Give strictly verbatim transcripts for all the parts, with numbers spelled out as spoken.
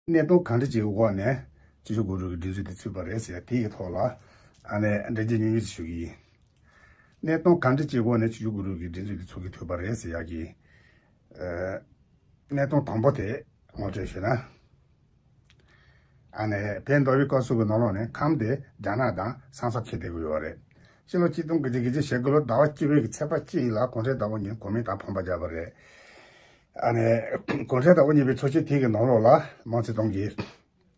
གནས་སྟངས་གང་འདྲ་ཅིག་འོག་ནས་སྤྱི་ཁྱབ་གུ་རུ་གི་སྒྲིག་འཛུགས་དེ་ཚུགས་པ་རེད་ཟེར་ཡ་དེ་ཡི་ཐོག་ལ་ཨ་ནི་འགྲེལ་བརྗོད་ཉུང་ཉུང་ཞིག་ཞུ་གི་ཡིན། གནས་སྟངས་གང་འདྲ་ཅིག་འོག་ནས་སྤྱི་ཁྱབ་གུ་རུ་གི་སྒྲིག་འཛུགས་དེ་ཚུགས་ཀྱི་ཐུབ་པ་རེད་ཟེར་ཡ་གི་ཨ་གནས་སྟངས་དང་པོ་དེ་ངོ་སྤྲོད་ཞུས་ན། ཨ་ནི་བོད་མདོ་དབུས་སྐོར་གསུམ་གྱི་ནང་ལོགས་ནས་ཁམས་དེ་རྒྱ་ནག་དང་ས་མཚམས་འཁེལ་བསྡད་ཀྱི་ཡོད་རེད། ཕྱི་ལོ་ཆིག་སྟོང་དགུ་བརྒྱ་བརྒྱད་ཅུ་ཞེ་དགུ་ལོ་ཟླ་བ་བཅུ་པའི་གི་ཚེས་པ་གཅིག་ལ་གུང་ཁྲན་ཏང་ཕྱོགས་གཉིས་གོ་མིན་ཏང་ཕམ་པ་བརྒྱབ་པ་རེད། ཨ་ནི་གུང་ཁྲན་ཏང་ཕྱོགས་གཉིས་པའི་ཚོགས་ཆེན་དེ་གི་ནང་ལོགས་ལ་མའོ་ཙེ་ཏུང་གིས།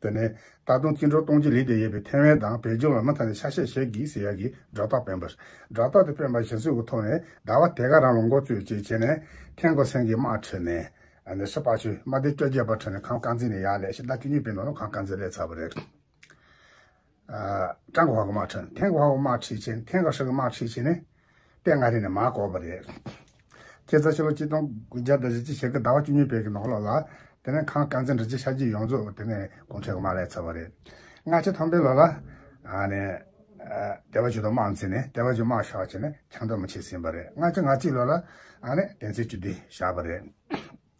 དེ་ནས་ད་དུང་བཅིངས་འགྲོལ་གཏོང་རྒྱུ་ལས་དེ་ཡོད་པའི་ཐའེ་ཝན་དང་བལ་ཇམ་ལ་མུ་མཐུད་ནས་ཆ་ཤས་བཞག་དགོས་ཟེར་ཡ་གི་སྒྲོ་བཏགས་སྤེལ་བ། སྒྲོ་བཏགས་དེ་སྤེལ་བ་གཞིར་བཟུང་གི་ཐོག་ནས་ཟླ་བ་དེ་ག་རང་ལ་འགོ་བཙུགས་བྱས་བྱས་ནས་ཐེངས་གོ་སེང་གི་དམག་ཁྲིད་ནས་ཨ་ནི་ཧྲི་པ་ཆུ་དམག་སྡེ་བཅོ་བརྒྱད་པ་ཁྲིད་ནས་ཁམས་དཀར་མཛེས་ནས་ཡར་སླེབས་ཤིང་ཟླ་བཅུ་གཉིས་པའི་ནང་ལ་ཁམས་དཀར་མཛེས་སླེབས་ཚར་བ་རེད། ཨ་ཀྲང་གོ་ཧྭ་གི་དམག་ཁྲིད། ཐེངས་གོ་ཧྭ་གི་དམག་ཁྲིད་བྱས་ནས་ཐེངས་གོ་ཧྲི་གི་དམག་ཁྲིད་བྱས་ནས་ཏེ་ང་རེ་ནས་མར་བསྐོར་བ་རེད། ཁྱེད་ཚོ་ཕྱི་ལོ་ཆིག་སྟོང་དགུ་བརྒྱ་དང་བཞི་བཅུ་ཞེ་དགུ་ཟླ་བ་བཅུ་གཉིས་པའི་གི་ནང་ལོགས་ལ་དེ་ནས་ཁམས་དཀར་མཛེས་འབྲི་ཆུ་ཤར་རྒྱུད་ཡོངས་རྫོགས་དེ་ནས་གུང་ཁྲན་གི་དམག་སླེབས་ཚར་བ་རེད། ལྔ་བཅུ་ཐམ་པའི་ལོ་ལ་ཨ་ནི་ཨ་སྡེ་པ་ཆོས་དང་དམག་འཛིང་ནས་སྡེ་པ་ཆོས་དམག་བཞག་བྱས་ནས་ཆབ་མདོ་མི་ཆེ་ཟིན་པ་རེད། ལྔ་བཅུ་ང་གཅིག་ལོ་ལ་ཨ་ནི་བདེན་ཚིག་བཅུ་བདུན་བཞག་པ་རེད།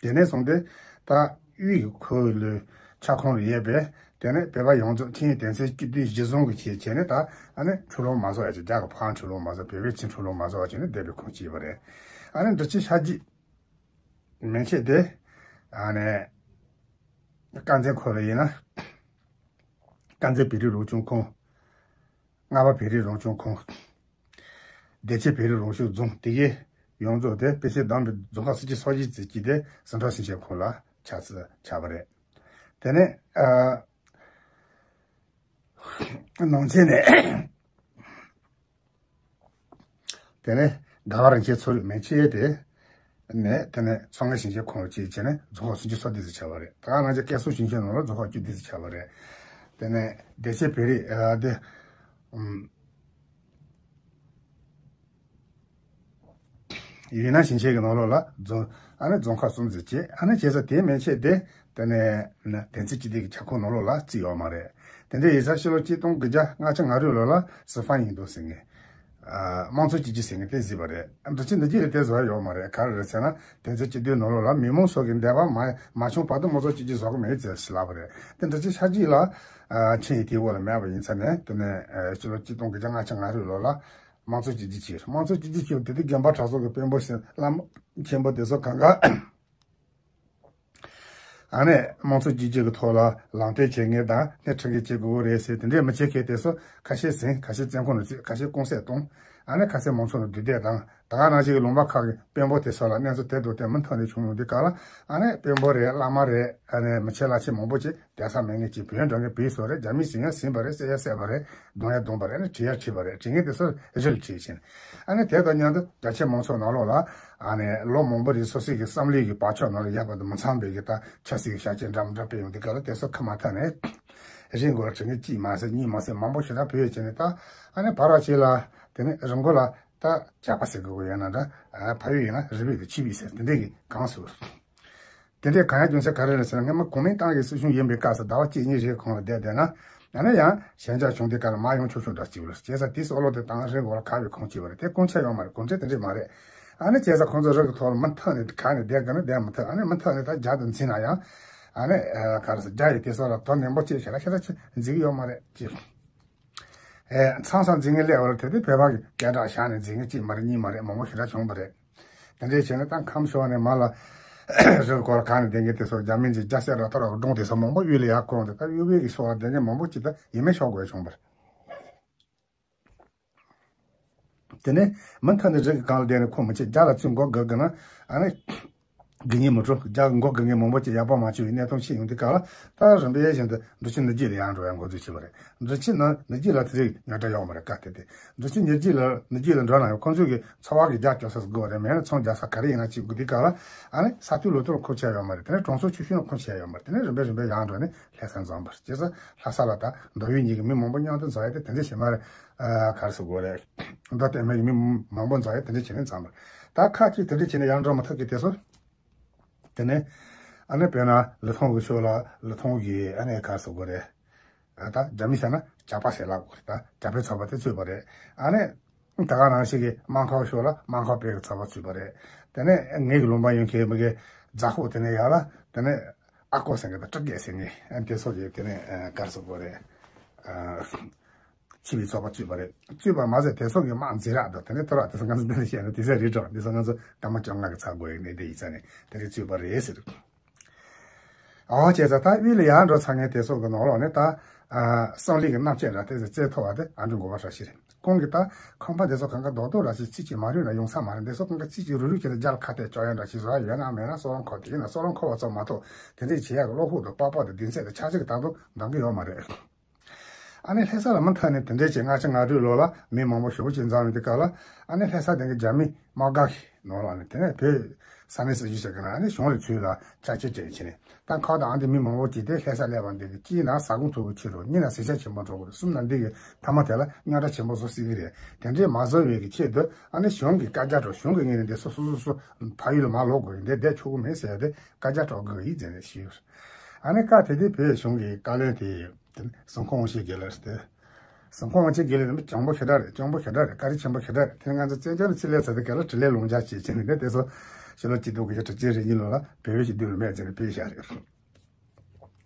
དེ་ནས་བཟུང་སྟེ་ད་དབུས་ཀྱི་ཁུལ་ལོའི་ཁྱབ་ཁོངས་ལ་ཡོད་པའི་དེ་ནས་བོད་པ་ཡོངས་རྫོགས་ཆིངས་ཡིག་དོན་ཚན་བཅུ་བདུན་གཞི་བཟུང་གི་བྱས་བྱས་ནས་ད་ཨ་ནི་འཁྲུག་ལོང་མ་བཟོ་ཡ་ཅིག་རྒྱ་གི་ཕར་འཁྲུག་ལོང་མ་བཟོ་བོད་པའི་ཚིག་འཁྲུག་ལོང་མ་བཟོ་བ་བྱས་ནས་བསྡད་པའི་ཁུངས་སྐྱེལ་བ་རེད། ཨ་ནི་འབྲི་ཆུ་ཤར་རྒྱུད་མན་ཆད་དེ་ཨ་ནི་དཀར་མཛེས་ཁུལ་ལ་ཡིན་ན་དཀར་མཛེས་བོད་རིགས་རང་སྐྱོང་ཁུལ། རྔ་པ་བོད་རིགས་རང་སྐྱོང་ཁུལ། བདེ་ཆེན་བོད་རིགས་རང་སྐྱོང་རྫོང་དེ་གའི་ཡོངས་རྫོགས་དེ་དཔེ་ཆའི་བསྡོམས་པའི་རྫོང་ཁག་སུམ་ཅུ་སོ་བཞི་ཙམ་གྱི་དེ་ཟིང་འཁྲུག་སེལ་ཆེད་ཁོངས་ལ་ཆགས་ཚུལ་ཆགས་པ་རེད། དེ་ནས་ཨ་ནང་ཆེན་ནས་དེ་ནས་རྒྱ་གར་རིན་ཆེན་མཚོ་རིགས་མན་ཆད་དེ་ནས་དེ་ནས་མཚོ་སྔོན་ཞིང་ཆེན་ཁོངས་ལ་བཅས་བྱས་ནས་རྫོང་ཁག་སུམ་ཅུ་སོ་བདུན་ཙམ་ཆགས་པ་རེད། ད་ག་ནང་བཞིན་ཀན་སུའུ་ཞིང་ཆེན་ནང་ལ་རྫོང་ཁག་བཅུ་བདུན་ཙམ་ཆགས་པ་རེད། དེ་ནས་བདེ་ཆེན་བོད་རིགས་ཨ་དེ་ཨམ། ཡུན་ནན་ཞིང་ཆེན་གྱི་ནང་ལོགས་ལ་རྫོང་ཨ་ནི་རྫོང་ཁག་གསུམ་ཙམ་བྱས། ཨ་ནི་བྱས་ཙང་དེ་མན་ཆད་དེ་དེ་ནས་ན་དོན་ཚན་བཅུ་བདུན་གྱི་ཁྱབ་ཁོངས་ནང་ལོགས་ལ་བརྩིས་ཡོད་མ་རེད། དེ་འདྲ་ཡིན་ཙང་ཕྱི་ལོ་ཆིག་སྟོང་དགུ་བརྒྱ་ལྔ་བཅུ་ང་དྲུག་ལོ་ལ་སི་ཧྥན་ཡིན་དུ་ཟེར་མཁན། ཨ་དམངས་གཙོ་གཅིག་གྱུར་ཟེར་མཁན་དེ་བརྩིས་པ་རེད། འབྲི་ཆུ་ནུབ་རྒྱུད་ལ་དེ་བཟོ་ཡ་ཡོད་མ་རེད། ག་རེ་རེད་ཟེར་ན་དོན་ཚན་བཅུ་བདུན་ནང་ལོགས་ལ་མི་མང་ཚོ་གི་འདོད་པ་མ་མ་བྱུང་བར་དུ་དམངས་གཙོ་གཅིག་གྱུར་བཟོ་གི་མེད་ཟེར་ལབ་པ་རེད། དེ་འབྲི་ཆུ་ཤར་རྒྱུད་ལ་ཨ་ཆིངས་ཡིག་དེའི་འོག་ལ་མེད་པ་ཡིན་ཙང་ནས་དེ་ནས་ཨ་ཕྱི་ལོ་ཆིག་སྟོང་དགུ་བརྒྱ་ལྔ་བཅུ་ང་དྲུག་ལོ་ལ། དམངས་གཙོ་གཅིག་གྱུར་བྱས། དམངས་གཙོ་གཅིག་གྱུར་བྱས་པ་དེ་དུས་དགོན་པ་གྲྭ་ཚང་གི་དཔོན་པོ་ཟེར་བླ་མ་ཆེན་པོ་དེ་ཚོ་གང་ག་ཨ་ནི་དམངས་གཙོ་གཅིག་གྱུར་གྱི་ཐོག་ལ་ལམ་སྟོན་བྱེད་མཁན་དང་སྣེ་ཁྲིད་མཁན་བྱེད་དགོས་ཀྱི་རེད་ཟེར། དེ་འདྲས་མི་བྱེད་མཁན་དེ་ཚོ་ཁ་ཤས་ཟིན། ཁ་ཤས་བཙོན་ཁང་ལ་བཙུགས། ཁ་ཤས་ལྐོག་བསད་གཏོང་། ཨ་ནི་ཁ་ཤས་མང་ཚོགས་ལ་འདུས་སྡོད་བཏང་། ད་ག་ནང་བཞིན་གྱི་ལུང་པ་ཁག་གི་དཔོན་པོ་དེ་ཚོ་ལ་གནས་ཚུལ་དེ་དང་དེ་མུ་མཐུད་ནས་བྱུང་ཡོང་དུས་སྐབས་ལ་ཨ་ནི་དཔོན་པོ་རེད། བླ་མ་རེད། ཨ་ནི་མི་ཆེན་བླ་ཆེན་མང་པོ་ཅིག་བསྡད་ས་མེད་མཁན་ཅིག་བོད་འགྲོ་མཁན་བོད་བཟོ་རེད། རྒྱ་མི་ཟིན་ཡང་ཟིན་པ་རེད། བསད་ཡང་བསད་པ་རེད། རྡུང་ཡང་རྡུང་པ་རེད། ཨ་ནི་བྲིས་ཡང་བྲིས་པ་རེད། བྲིས་མཁན་དེ་ཚོ་རི་ལ་བྲིས་ཕྱིན། ཨ་ནི་དེ་དང་མཉམ་དུ་རྒྱ་ཆེ་མང་ཚོགས་ནང་ལོགས་ལ་ཨ་ནི་ལོ་མང་པོ་རིང་སོ་སོའི་གི་བསམ་བློའི་གི་བག་ཆགས་ནང་ལ་ཡོད་པ་དང་མི་འཚམ་པའི་གི་ད་ཆབ་སྲིད་ཀྱི་བྱ་སྤྱོད་འདྲ་མི་འདྲ་སྤེལ་ཡོང་དུས་སྐབས་ལ་དེ་ཚོ་ཁ་མ་ཐག་ནས་རི་མགོ་ལ་བྲིས་མཁན་གཅིག་མ་ཟད་གཉིས་མ་ཟད་མང་པོ་ཞེ་དྲག་བུད་ཡོད་བྱས་ནས། ད་ཨ་ནི་ཕར་ར་བྱས་ལ་དེ་ནས་རི་མགོ་ལ་ད་ཇག་པ་ཟེར་དགོས་ཀྱི་ཡོད་ན་འདྲ། ཕ་ཡུལ་ཡིན་ན་རི་བོད་དང་ཆུ་བོད་ཟེར་དེ་འདྲས་ཀྱི་གང་ཟེར། དེ་འདྲའི་གང་ཡང་རྒྱུ་མཚན་ག་རེ་རེད་ཟེར་ན། སྔོན་མ་གོ་མིན་ཏང་གི་སྲིད་གཞུང་ཡིན་པའི་སྐབས་སུ་ཟླ་བ་གཅིག་གཉིས་རེའི་གོང་ལ་བསྡད་བསྡད་ན། ཨ་ནི་ཡང་ཞན་ཆ་བྱུང་དུས་སྐབས་ལ་མར་ཡོང་ཆོག་ཆོག་འདྲ་ཅིག་རེད། བྱས་ཙང་དེ་སོག་ལོ་དེ་དང་རི་མགོ་ལ་ག་བའི་ཁུངས་སྐྱེལ་བ་རེད། དེ་སྐུ་མཁྱེན་ཡོད་མ་རེད། གུང་ཁྲན་དེ་འདྲས་མ་རེད། ཨ་ནི་བྱས་ཙང་ཁོང་ཚོ་རི་གི་ཐོག་ལ་མུ་མཐུད་ནས་ག་ནས་བསྡད་དགོས་ན་བསྡད་མི་ཐུབ། ཨ་ནི་མུ་མཐུད་ནས་ད་རྒྱ་དང་འཛིང་ན་ཡང་ཨ་ནི་ག་རེ་ཟེར། རྒྱ་ཡིས་དེ་སོག་ལ་དོ་ནན་པོ་བྱས་བྱས་ན་ཁྱེད་རང་ཚོ་འཛིང་གི་ཡོད་མ་རེད་ཅེས། ཨེ། མཚམས་མཚམས་འཛིང་གི་སླེབས་པ་རེད། དེ་དུས་བོད་པ་གི་སྐད་གྲགས་བཞག་ནས་འཛིང་གི་གཅིག་མ་རེད་གཉིས་མ་རེད། མང་པོ་ཞེ་དྲག་བྱུང་བ་རེད། དེ་འདྲས་བྱས་ནས་ད་ཁམས་ཕྱོགས་ནས་མར་ལ་རི་སྐོར་གང་ནས་བསྡད་མཁན་དེ་ཚོ་རྒྱ་མི་འཛིང་རྒྱ་སེ་ར་ཐོ་ར་གི་སྒྲུང་དེ་ཚོ་མང་པོ་དབུས་ལ་ཡར་འཁོར་འོང་དུས། ད་དབུས་པའི་གི་ཕྱོགས་ལ་བསྡད་མཁན་མང་པོ་ཅིག་ད་ཡིན་མིན་ཤོར་དགོས་བྱུང་བ་རེད། དེ་ནས་མུ་མཐུད་ནས་རི་གི་སྒང་ལ་བསྡད་ནས་ཁོ་མི་བྱེད། རྒྱ་ལ་བཙུན་འགོག་དགོས་དགོས་ན་ཨ་ནི། དགེ་བསྙེན་མི་འགྲོ། རྒྱ་འགོག་དགོས་མཁན་མང་པོ་ཅིག་ཡག་པོ་མ་བྱུང་བའི་གནས་སྟངས་ཤིག་ཡོང་དུས་སྐབས་ལ། ད་རིམ་པས་བཞིན་དུ་འབྲི་ཆུ་ནུབ་རྒྱུད་ལ་ཡར་འགྲོ་ཡ་འགོ་འཛུགས་བྱས་པ་རེད། འབྲི་ཆུ་ནུབ་ནུབ་རྒྱུད་ལ་དེ་རིང་ཉོ་གྲྭ་ཡོད་མ་རེད། སྐབས་དེ་དེ་འབྲི་ཆུ་ནུབ་རྒྱུད་ལ་ནུབ་རྒྱུད་ལ་འགྲོ་ན་ཡང་ཁོང་ཚོས་ཀྱི་འཚོ་བ་གི་རྒྱ་སྐྱོབ་ས་སུ་དགོས་པ་རེད། མེད་ན་ཚོང་རྒྱག་ས་ག་རེ་ཡིན་ན་ཅིག་དགོས་དུས་སྐབས་ལ་ཨ་ནི་ས་མཐོའི་ལོ་ཐོ་ལ་ཁུངས་ཆེ་ཡོད་མ་རེད། དེ་ནས་གྲོང་ཚོ་ཆུང་ཆུང་ལ་ཁུངས་ཆེ་ཡོད་མ་རེད། དེ་ནས་རིམ་པས་རིམ་པས་ཡར་འགྲོ་ནས་ལྷ་ས་འཛོམས་པ་རེད། བྱས་ཙང་ལྷ་ས་ལ་ད་མདོ་དབུས་གཉིས་ཀྱི་མི་མང་པོ་མཉམ་དུ་འཛོམས་ཡ་དེ་དེ་འདྲ་ཞིག་མ་རེད། ཨ། ག་རེ་ཟེར་དགོས་རེད། མདོ་སྟོད་སྨད་ཀྱི་མི་མང་པོ་འཛོམས་ཡ་དེ་འདྲ་བྱས་ནས་འཛོམས་པ་རེད། ད་ཁག་ཅིག་དེ་འདྲ་བྱས་ནས་ཡར་འགྲོ་མ་ཐུབ་ཀྱི་དེ་ཚོ། དེ་ནས་ཨ་ནི་དཔེར་ན་ལི་ཐང་གི་ཕྱོགས་ལ་ལི་ཐང་གི་ཨ་ནི་ག་རེ་ཟེར་དགོས་རེད། ཨ། ད་རྒྱ་མི་ཟེར་ན་ཇག་པ་ཟེར་ལབ་དགོས་རེད། ད་ཇག་པའི་ཚོགས་པ་དེ་ཚུད་པ་རེད། ཨ་ནི་ད་ག་ནང་བཞིན་གྱི་སྨར་ཁམས་ཕྱོགས་ལ་སྨར་ཁམས་པའི་གི་ཚོགས་པ་ཚུད་པ་རེད། དེ་ནས་ངེད་ཀྱི་ལུང་པ་ཡོད་མཁན་མི་གི་རྫ་ཁོག་དེ་ནས་ཡར་ལ་དེ་ནས། ཨ་ཀོ་ཟེར་མཁན་དང་སྤྲུལ་སྐད་ཟེར་མཁན་དེ་ཚོ་གིས་དེ་ནས་ག་རེ་ཟེར་དགོས་རེད། ཨ། སྤྱི་པའི་ཚོགས་པ་བཙུགས་པ་རེད། བཙུགས་པ་མ་ཟད་དེ་ཚོ་གིས་དམག་འཛིང་རག་འདུག་དེ་ནས་ཐོ་རག་དེ་ཚོ་ང་ཚོ་འདི་ལ་བཤད་ན་དེ་ཚོ་རེད་འགྲོ། འདི་ཚོ་ང་ཚོ་སྐར་མ་བཅོ་ལྔ་གི་ཚར་དགོས་ཡིན་ནས་དེ་ཡིན་ས་ནས་དེ་རིགས་བཙུགས་པ་རེད་ཟེར། ཨོ་བྱས་ཙང་ད་དབུས་ལ་ཡར་འགྲོ་ཚར་མཁན་དེ་ཚོ་གི་ནང་ལོགས་ནས་ད་ཨ་སང་ལི་གི་སྣ་ཆེན་ར་དེ་ཚོ་རྩེ་ཐོ་བ་དེ་ཨ་འབྲུག་འགོ་པ་བཀྲ་ཤིས་རེད། ཁོང་གིས་ད་ཁང་པ་དེ་ཚོ་གང་ག་རྡོག་རྡོག་ར་ཞིག་ཚིག་གཅིག་མ་རུལ་ན་ཡོང་ས་མ་རེད། འདི་ཚོ་གང་ག་ཚིག་གཅིག་རུལ་རུལ་བྱས་ན་རྒྱ་ལ་ཁ་གཏད་གཅོག་ཡ་འདྲ་ཞིག་བཟོ་ཡ་ཡོད་ན་མེད་ན་སོ་རང་ཁོག་དེ་ཡིན་ན་སོ་རང་ཁོག་པ་ཚོ་མ་གཏོགས་དེ་འདྲས་བྱེད་ཡ་གི་བློ་ཁོག་དང་པགས་པ་དང་གདེང་ཚད་དང་ཆ་རྐྱེན་གི་ད་དུང་འདང་གི་ཡོད་མ་རེད། ཨ་ནི་ལྷ་ས་ལ་མུ་མཐུད་ནས་དེ་འདྲས་ཀྱི་ལྔ་བཅུ་ང་དྲུག་ལོ་ལ་མི་མང་པོ་ཞེ་པོ་ཅིག་འཛོམས་ཡོང་དུས་སྐབས་ལ། ཨ་ནི་ལྷ་ས་དེ་གི་རྒྱ་མི་དམག་སྒར་གྱི་ནང་ལ་ནི་དེ་ནས་བོད་ས་གནས་སྲིད་གཞུང་ཞིག་གི་ནང་ནས་གཞུང་ལ་ཚུར་ལ་ཆ་ཆེ་དྲན་བྱས་ནས་ད་ཁག་དང་ཨ་འདི་མི་མང་པོ་ཅིག་དེ་ལྷ་ས་སླེབས་པ་འདི་གི་གཅིག་ན་ཟ་ཁང་མཐུག་པོ་ཕྱི་རུ་གཉིས་ན་ཟས་ཆ་ཆེན་པོ་འགྲོ་དགོས། གསུམ་ན་འདི་གི་མཐའ་མ་དེ་ལ་རྙོག་དྲ་ཆེན་པོ་བཟོ་སྲིད་ཀྱི་རེད། དེ་འདྲས་མ་བཟོ་བའི་གི་ཆེད་དུ་ཨ་ནི་གཞུང་གི་བཀའ་རྒྱ་སྒྲོག་གཞུང་གི་ངོས་ནས་འདི་སོ་སོ་སོ་སོ་ཕ་ཡུལ་ལ་མ་ལོག་དགོས་ཡིན། འདི་བསྡད་ཆོག་གི་མེད་ཟེར་ཏེ་བཀའ་རྒྱ་སྒྲོག་དགོས་ཡིན་ཟེར་ནས་ཞུས་ཡོད། ཨ་ནི་སྐབས་དེ་དུས་བོད་གཞུང་གི་བཀའ་བློན་དེ། དེ་ནས་ཟུར་ཁང་དབང་ཆེན་དགེ་ལེགས་རེད་དེ། ཟུར་ཁང་དབང་ཆེན་དགེ་ལེགས་ནི་སྤྱང་པོ་ཞེ་དྲག་རེད། སྤྱང་པོ་ཞེ་དྲག་རེད། བཀའ་དྲིན་ཆེན་པོ་ཞེ་དྲག་རེད། དེ་ནས་ང་ཚོ་བཙན་བྱོལ་ནས་ཕྱི་ལོགས་ཚར་དུས་སྐབས་ལ་དྲིན་ལན་ལོག་འཇལ་བྱེད་ཅེས་ནས་དེ་ཚོ་ཕྱི་ལོ་གཅིག་སྟོང་དགུ་བརྒྱ་དྲུག་ཅུ་རེ་གཉིས་ལོ་ལ་བོད་པའི་ཞི་བདེ་ལ་མེད་ཟེར་ནས་ཕུལ་བཞག་རེད།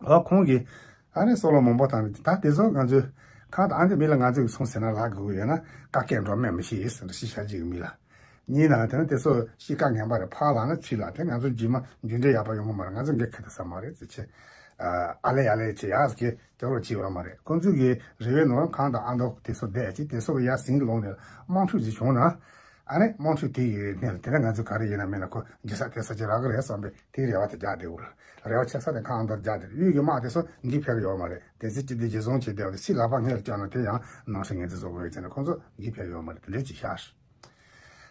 ཨ་ཁོང་གིས་ཨ་ནི་སྲོག་ལོ་མང་པོ་བཏང་ནས་ད་དེ་ཚོ་ང་ཚོའི་ཁང་དང་ཨ་འདི་མི་ལ་ང་ཚོས་སོང་ཟེར་ན་ལག་དགོས་ཀྱི་ཡོད་ན་བཀའ་སྐད་འགྲོ་སྨྲས་མི་ཤེས་ཟེར་ནས་ཤི་ཤ་གཅིག་གི་མི་ལ། གཉིས་ན་དེ་ནི་དེ་ཚོ་གཤིས་ཀ་ངན་པ་རེད། ཕར་ལངས་ན་ཚུར་ལ་དེ་ང་ཚོ་རྗེས་མ་མཇུག་འབྲས་ཡག་པོ་ཡོང་གི་མ་རེད། ང་ཚོ་འགན་འཁྱེར་ཐུབ་ས་མ་རེད་ཟེར་བྱས། ཨ་ལེ་ཡ་ལེ་བྱེད་ཡག་ཟེར་གྱི་དེ་རོགས་བྱེད་ཡོད་མ་རེད། ཁོང་ཚོས་གི་རེ་བའི་ནང་ཁང་དང་ཨ་མདོ་དེ་ཚོ་བསྡད་ཅིག་དེ་ཚོ་གི་ཡར་ཟིང་ལོག་ནས་དམག་འཁྲུག་ཅིག་བྱུང་ན། ཨ་ནི་དམག་འཁྲུག་དེ་ཡི་སྔོན་ལ་དེ་ནས་ང་ཚོ་ག་རེ་ཡིན་ན་མིན་ན་ཁོ་འགྱོད་ས་དེ་ས་ཅིག་རག་གི་རེད་བསམ་པའི་དེའི་རེ་བ་དེ་རྒྱག་བསྡད་ཡོད་རེད། རེ་བ་ཆེ་ས་དེ་ཁང་ཨ་མདོར་རྒྱག་བསྡད། དབུས་ཀྱི་དམག་དེ་ཚོ་འགྱོད་ཕེབས་ཀྱི་ཡོད་མ་རེད། དེ་ཚོ་སྤྱི་བདེ་རྒྱུ་བཟུང་བྱས་བསྡད་པ་དེ་སྲིད་ལག་པ་སྔོན་ལ་བསྐྱོན་ན་དེ་ཡང་ནང་སྲིད་ངོས་འཛིན་བཟོ་དགོས་ཡོད་ཟེར་ནས་ཁོང་ཚོ་འགྱོད་ཕེབས་ཀྱི་ཡོད་མ་རེད། དེ་འདྲས་ཅིག་ཤར།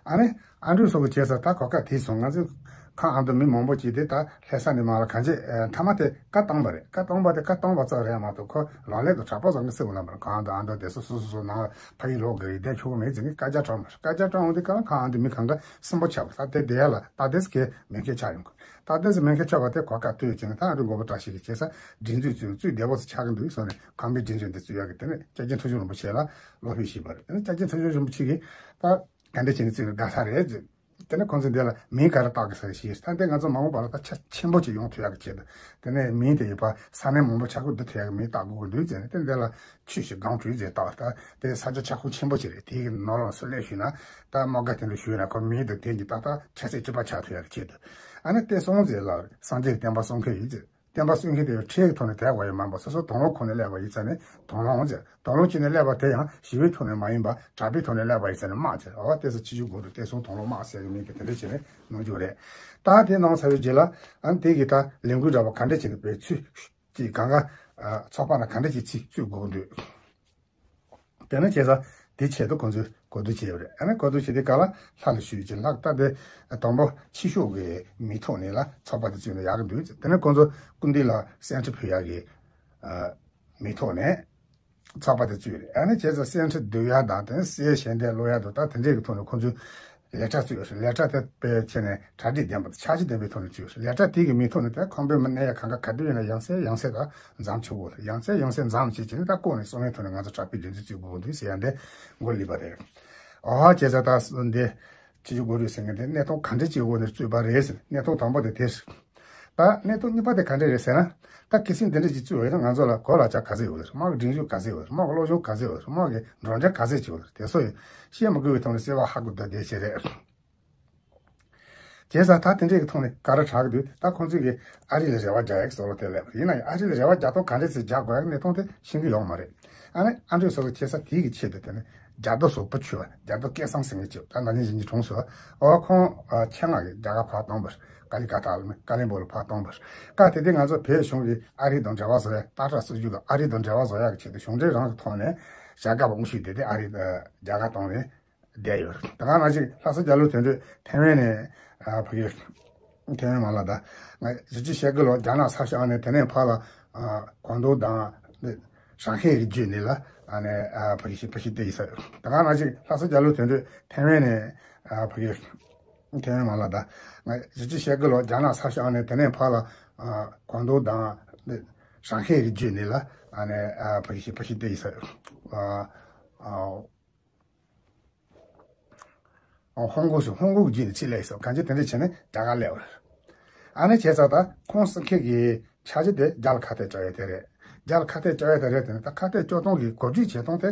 ཨ་ནི་ཨ་འབྲུག་སོགས་ཀྱི་བྱས་ཙང་ད་གོ་སྐབས་དེ་སོང་། ང་ཚོའི་ཁང་ཨ་མདོ་མི་མང་པོ་ཅིག་དེ་ད་ལྷ་ས་ནས་མར་ལ་གང་ཅི་མཐའ་མ་དེ་བཀའ་བཏང་པ་རེད། བཀའ་བཏང་པ་དེ་བཀའ་བཏང་པ་ཙམ་རེད་མ་གཏོགས་ཁོ་ལག་ལེན་དུ་དྲག་པོ་བཟང་གི་སེ་བོ་ལ་མར་ཁང་ཨ་མདོ་ཨ་མདོ་དེ་སོ་སོ་སོ་སོ་ནང་ལ་ཕ་ཡུལ་ལོག་དགོས་ཡིན་བསྡད་ཆོག་གི་མེད་ཟེར་ནས་བཀའ་རྒྱ་བཏང་པ་རེད། བཀའ་རྒྱ་བཏང་འོང་དུས་སྐབས་ལ་ཁང་ཨ་མདོ་མི་གང་ག་སུན་པོ་ཆགས་པ། ད་དེ་བསྡད་ཡ་ལ་ད་དེ་སྐད་མེ་མཁས་ཆགས་ཡོང་གི། ད་ལྟའི་ཟི་མན་ཁེ་ཆོག་པ་དེ་གོ་སྐབས་ཐོས་བྱས་ནས་ད་ཨ་རི་མགོན་པོ་བཀྲ་ཤིས་ཀྱི་བྱེད་ས་སྒྲིག་འཛུགས་ཚུལ་བཙུགས་བདེ་བོ་ཚོ་ཆགས་ཀྱི་འདུག་བསམ་ནས་ཁང་པའི་སྒྲིག་འཛུགས་འདི་བཙུགས་ཡག་གི་དེ་ནས་སྐྱབས་རྗེ་མཐོ་ཤོས་རིན་པོ་ཆེ་ལ་སློབ་དཔོན་ཞུས་པ་རེད། དེ་ནས་སྐྱབས་རྗེ་མཐོ་ཤོས་རིན་པོ་ཆེ་གིས་ད་ག་འདྲ་བྱས་ནས་བཙུགས་ན་དགའ་ས་རེད་ཟེར། དེ་ནས་ཁོང་ཚོས་འདི་ལ་མིང་ག་རེ་བཏགས་དགོས་ས་རེད་ཞེས་ད་ལྟའི་ང་ཚོ་མ་འོངས་པ་ལ་ད་ཆ་ཆེན་པོ་ཅིག་ཡོང་ཐུབ་ཡག་གི་ཆེད་དུ་དེ་ནས་མིང་དེ་ཡོད་པ་ས་གནས་མང་པོ་ཆགས་ཀྱི་འདུག་ཐུབ་ཡག་གི་མིང་བཏགས་དགོས་ཀྱི་འདུག་ཟེར་ནས་དེ་འདི་ལ་ཆུ་ཞིག་སྒང་དྲུག་ཟེར་བཏགས། ད་དེ་ས་ཆ་ཆགས་ཁུངས་ཆེན་པོ་ཅིག་རེད། དེའི་ནང་ལ་སུ་སླེབས་ཞུས་ན་ད་དམག་སྒར་དེ་འདྲ་ཞུས་ན་ཁོ་མིང་དང་དེ་གཉིས་ཏག་ཏག་ཆ་ཚད་གཅིག་པ་ཆགས་ཐུབ་ཡག་གི་ཆེད་དུ། ཨ་ནི་བསྟན་སྲུང་ཟེར་ལ་སངས་རྒྱས་ཀྱི་བསྟན་པ་སྲུང་མཁན་ཡིན་ཟེར། བསྟན་པ་སྲུང་མཁན་དེ་ཁྲལ་གྱི་ཐོག་ནས་དེ་དགོས་ཡོད་མ་འབའ་སོ་སོ་དོན་ལོ་ཁོ་ནས་སླེབས་པ་ཡིན་ཙང་ནས་དོན་ལོ་འོང་ཟེར། དོན་ལོ་ཅིག་ནས་སླེབས་པ་དེ་ཡང་ཞི་བའི་ཐོག་ནས་མ་ཡིན་པ་དྲག་པོའི་ཐོག་ནས་སླེབས་པ་ཡིན་ཙང་ནས་དམག་ཟེར། འོ་དེ་ཚོ་ཕྱི་རྒྱལ་སྒོ་རུ་བསྟན་སྲུང་དོན་ལོ་དམག་ཟེར་གྱི་མིང་དེ་དེ་འདྲ་བྱས་ནས་གནང་རྒྱུ་རེད། ད་དེ་གནང་ཚར་བའི་རྗེས་ལ་ཨ་ནི་དེ་གི་ད་ལས་འགུལ་འདྲ་པོ་ག་འདྲ་བྱས་ནས་བེད་སྤྱོད་ཀྱི་གང་ག་ཚོགས་པ་ན་ག་འདྲ་ཅིག་ཚིག་བཙུགས་དགོས་འདུག་དེ་ནས་བྱས་ཙང་དེ་ཆེད་དུ་ཁོང་ཚོས་གོ་བསྡུར་བྱས་ཡོད་རེད། ཨ་ནི་གོ་བསྡུར་བྱས་དུས་སྐབས་ལ་ལྷ་ལ་ཞུས་ཀྱི་ལྷག་ལྟ་དེ་དང་པོ་ཕྱི་ཕྱོགས་ཀྱི་མིང་ཐོག་ནས་ལ་ཚོགས་པ་དེ་བཙུགས་ན་ཡག་གི་འདུག་དེ་ནས་ཁོང་ཚོ་སྐུ་མདུན་ལ་སེམས་ཁྲལ་ཕུལ་ཡག་གི་མིང་ཐོག་ནས་ཚོགས་པ་དེ་བཙུགས་རེད། ཨ་ནི་བྱས་ཙང་སེམས་ཁྲལ་བསྡུ་ཡག་དང་དེ་ནས་སའི་ཞལ་འདེབས་སློག་ཡག་དང་ད་དེ་འདྲས་ཀྱི་ཐོག་ནས་ཁོང་ཚོས་ལས་གྲྭ་བཙུགས་ཡོད་རེད། ལས་གྲྭ་དེ་དཔེ་བྱས་ནས་གྲ་སྒྲིག་ལྡན་པ་དང་འཆར་གཞི་ལྡན་པའི་ཐོག་ནས་བཙུགས་ཡོད་རེད། ལས་གྲྭ་དེ་གི་མིང་ཐོག་ནས་དེ་ཁང་པའི་མི་གནས་ཡ་གང་ག་ག་དུས་ཡིན་ན་ཡང་སེ་ཡང་སེ་དང་འཛོམས་ཆོག་གོ། ཡང་སེ་ཡང་སེ་འཛོམས་བྱེད་ཀྱི་ནི་ད་ལྐོག་ནས་གསང་བའི་ཐོག་ནས་ང་ཚོ་དྲག་པོའི་སྒྲིག་འཛུགས་བཙུགས་དགོས་འདུག་ཟེར་ཡ་འདི་མགོ་ལུས་པ་རེད། ཨོ་ཧ་བྱས་ཙང་ད་འདི་ཕྱི་རྒྱལ་སྒོ་རུས་ཟེར་མཁན་དེ་གནས་སྟངས་ག་འདྲ་ཅིག་འོག་ནས་བཙུགས་པ་རེད་ཟེར། གནས་སྟངས་དང་པོ་དེ་དེ་རེད། ད་གནས་སྟངས་གཉིས་པ་དེ་ག་འདྲ་རེད་ཟེར་ན། ད་གལ་སྲིད་འདི་འདྲ་ཅིག་བཙུགས་པ་ཡིན་ན་ང་ཚོ་ལ་གོ་ལག་ཆ་ག་ཚོད་ཡོད་རེད། དམག་གི་སྒྲིག་འཛུགས་ག་ཚོད་ཡོད་རེད། དམག་གི་སློབ་སྦྱོང་ག་ཚོད་ཡོད་རེད། དམག་གི་འགྲོ་གྲོན་ག་ཚོད་ཅིག་ཡོད་རེད། དེ་ཚོ་ཡང་ཤེས་མི་དགོས་པའི་ཐོག་ནས་གསལ་བོ་ཧ་གོ་བསྡད་བསྡད་བྱས་རེད། བྱས་ཙང་ད་དེ་འདྲས་ཀྱི་ཐོག་ནས་ག་རེ་དྲག་གི་འདུག་ད་ཁོང་ཚོས་ཀྱིས་ཨ་རི་ལ་རེ་བ་རྒྱག་ཡག་བཟོ་ལོ་དེ་ལབ་ཡིན་ན་ཡང་ཨ་རི་ལ་རེ་བ་རྒྱག་སྟངས་ག་འདྲས་ཟེར་རྒྱག་དགོས་ཡག་གནས་སྟངས་དེ་ཤེས་ཀྱི་ཡོད་མ་རེད། ཨ་ནི་ཨ་འདྲས་བཟོ་གི་བྱས་ཙང་དེའི་གི་ཆེད་དུ་དེ་ནས་རྒྱ་རྡོ་སོག་པོ་ཆུ་བ་རྒྱ་རྡོ་སྐལ་བཟང་ཟེར་མཁན་ཅིག་ད་ན་ནིང་ཞིག་ཉིན་གྲོངས་སོང་། ཨོ་ཁོང་ཆེད་མངགས་ཀྱིས་རྒྱ་གར་ཕར་བཏང་བར་ཀ་ལི་ཀ་ཏ་ལ་ཀ་ལིན་པོ་ལ་ཕར་བཏང་བར་སྐབས་དེ་དུས་ང་ཚོ་བོད་གཞུང་གིས་ཨ་རི་དང་འབྲེལ་བ་བཟོ་ཡག་སྟག་བྲག་སྲིད་བྱུས་ལ་ཨ་རི་དང་འབྲེལ་བ་བཟོ་ཡག་གི་ཆེད་དུ་གཞུང་འབྲེལ་རང་གི་ཐོག་ནས་བྱ་དགའ་པ་དངོས་ཤིག་དེ་དེ་ཨ་རི་རྒྱ་གར་བཏང་ནས། བསྡད་ཡོད་རེད། དེ་ག་ནང་བཞིན་ལྷ་ས་རྒྱ་ལོ་དོན་གྲུབ་ཐེ་ཝན་ནས་ཨ་ཕ་གི་ཐེ་ཝན་མ་ལ་ད་ང་བཞི་བཅུ་ཞེ་དགུ་ལོ་རྒྱ་ནག་ས་ཤག་ནས་དེ་ནས་ཕར་ལ་ཨ་ཀོང་ཏུང་དང་ཧྲང་ཧའེ་གི་བརྒྱུད་ནས་ལ་ཨ་ནས་ཨ་ཕ་གི་ཕ་གི་བསྡད་ཡོད་ས་རེད། དེ་ག་ནང་བཞིན་ལྷ་ས་རྒྱ་ལོ་དོན་གྲུབ་ཐེ་ཝན་ནས་ཨ་ཕ་གི་ཐེ་ཝན་མ་ལ་ད་ང་བཞི་བཅུ་ཞེ་དགུ་ལོ་རྒྱ་ནག་ས་ཤག་ནས་དེ་ནས་ཕར་ལ་ཨ་ཀོང་ཏུང་དང་ཧྲང་ཧའེ་གི་བརྒྱུད་ནས་ལ་ཨ་ནས་ཨ་ཕ་གི་ཕ་གི་བསྡད་ཡོད་ས་རེད། ཨ་ཨ། ཧོང་ཀོང་སུ་ཧོང་ཀོང་གི་རྒྱུད་ནས་ཕྱིར་སླེབས་སོང་། གང་ཅི་དེ་འདྲ་བྱས་ནས་རྒྱ་གར་སླེབས་པ་རེད། ཨ་ནི་བྱས་ཙང་ད་ཁོང་སྲིད་མཁན་གྱི་ འཆར་གཞི་དེ་རྒྱ་ལ་ཁ་གཏད་གཅོག་ཡ་དེ་རེད། རྒྱ་ལ་ཁ་གཏད་གཅོག་ཡ་དེ་རེད། དེ་ནི་ད་ཁ་གཏད་གཅོག་སྟངས་ཀྱི་གོ་སྒྲིག་བྱེད་སྟངས་དེ་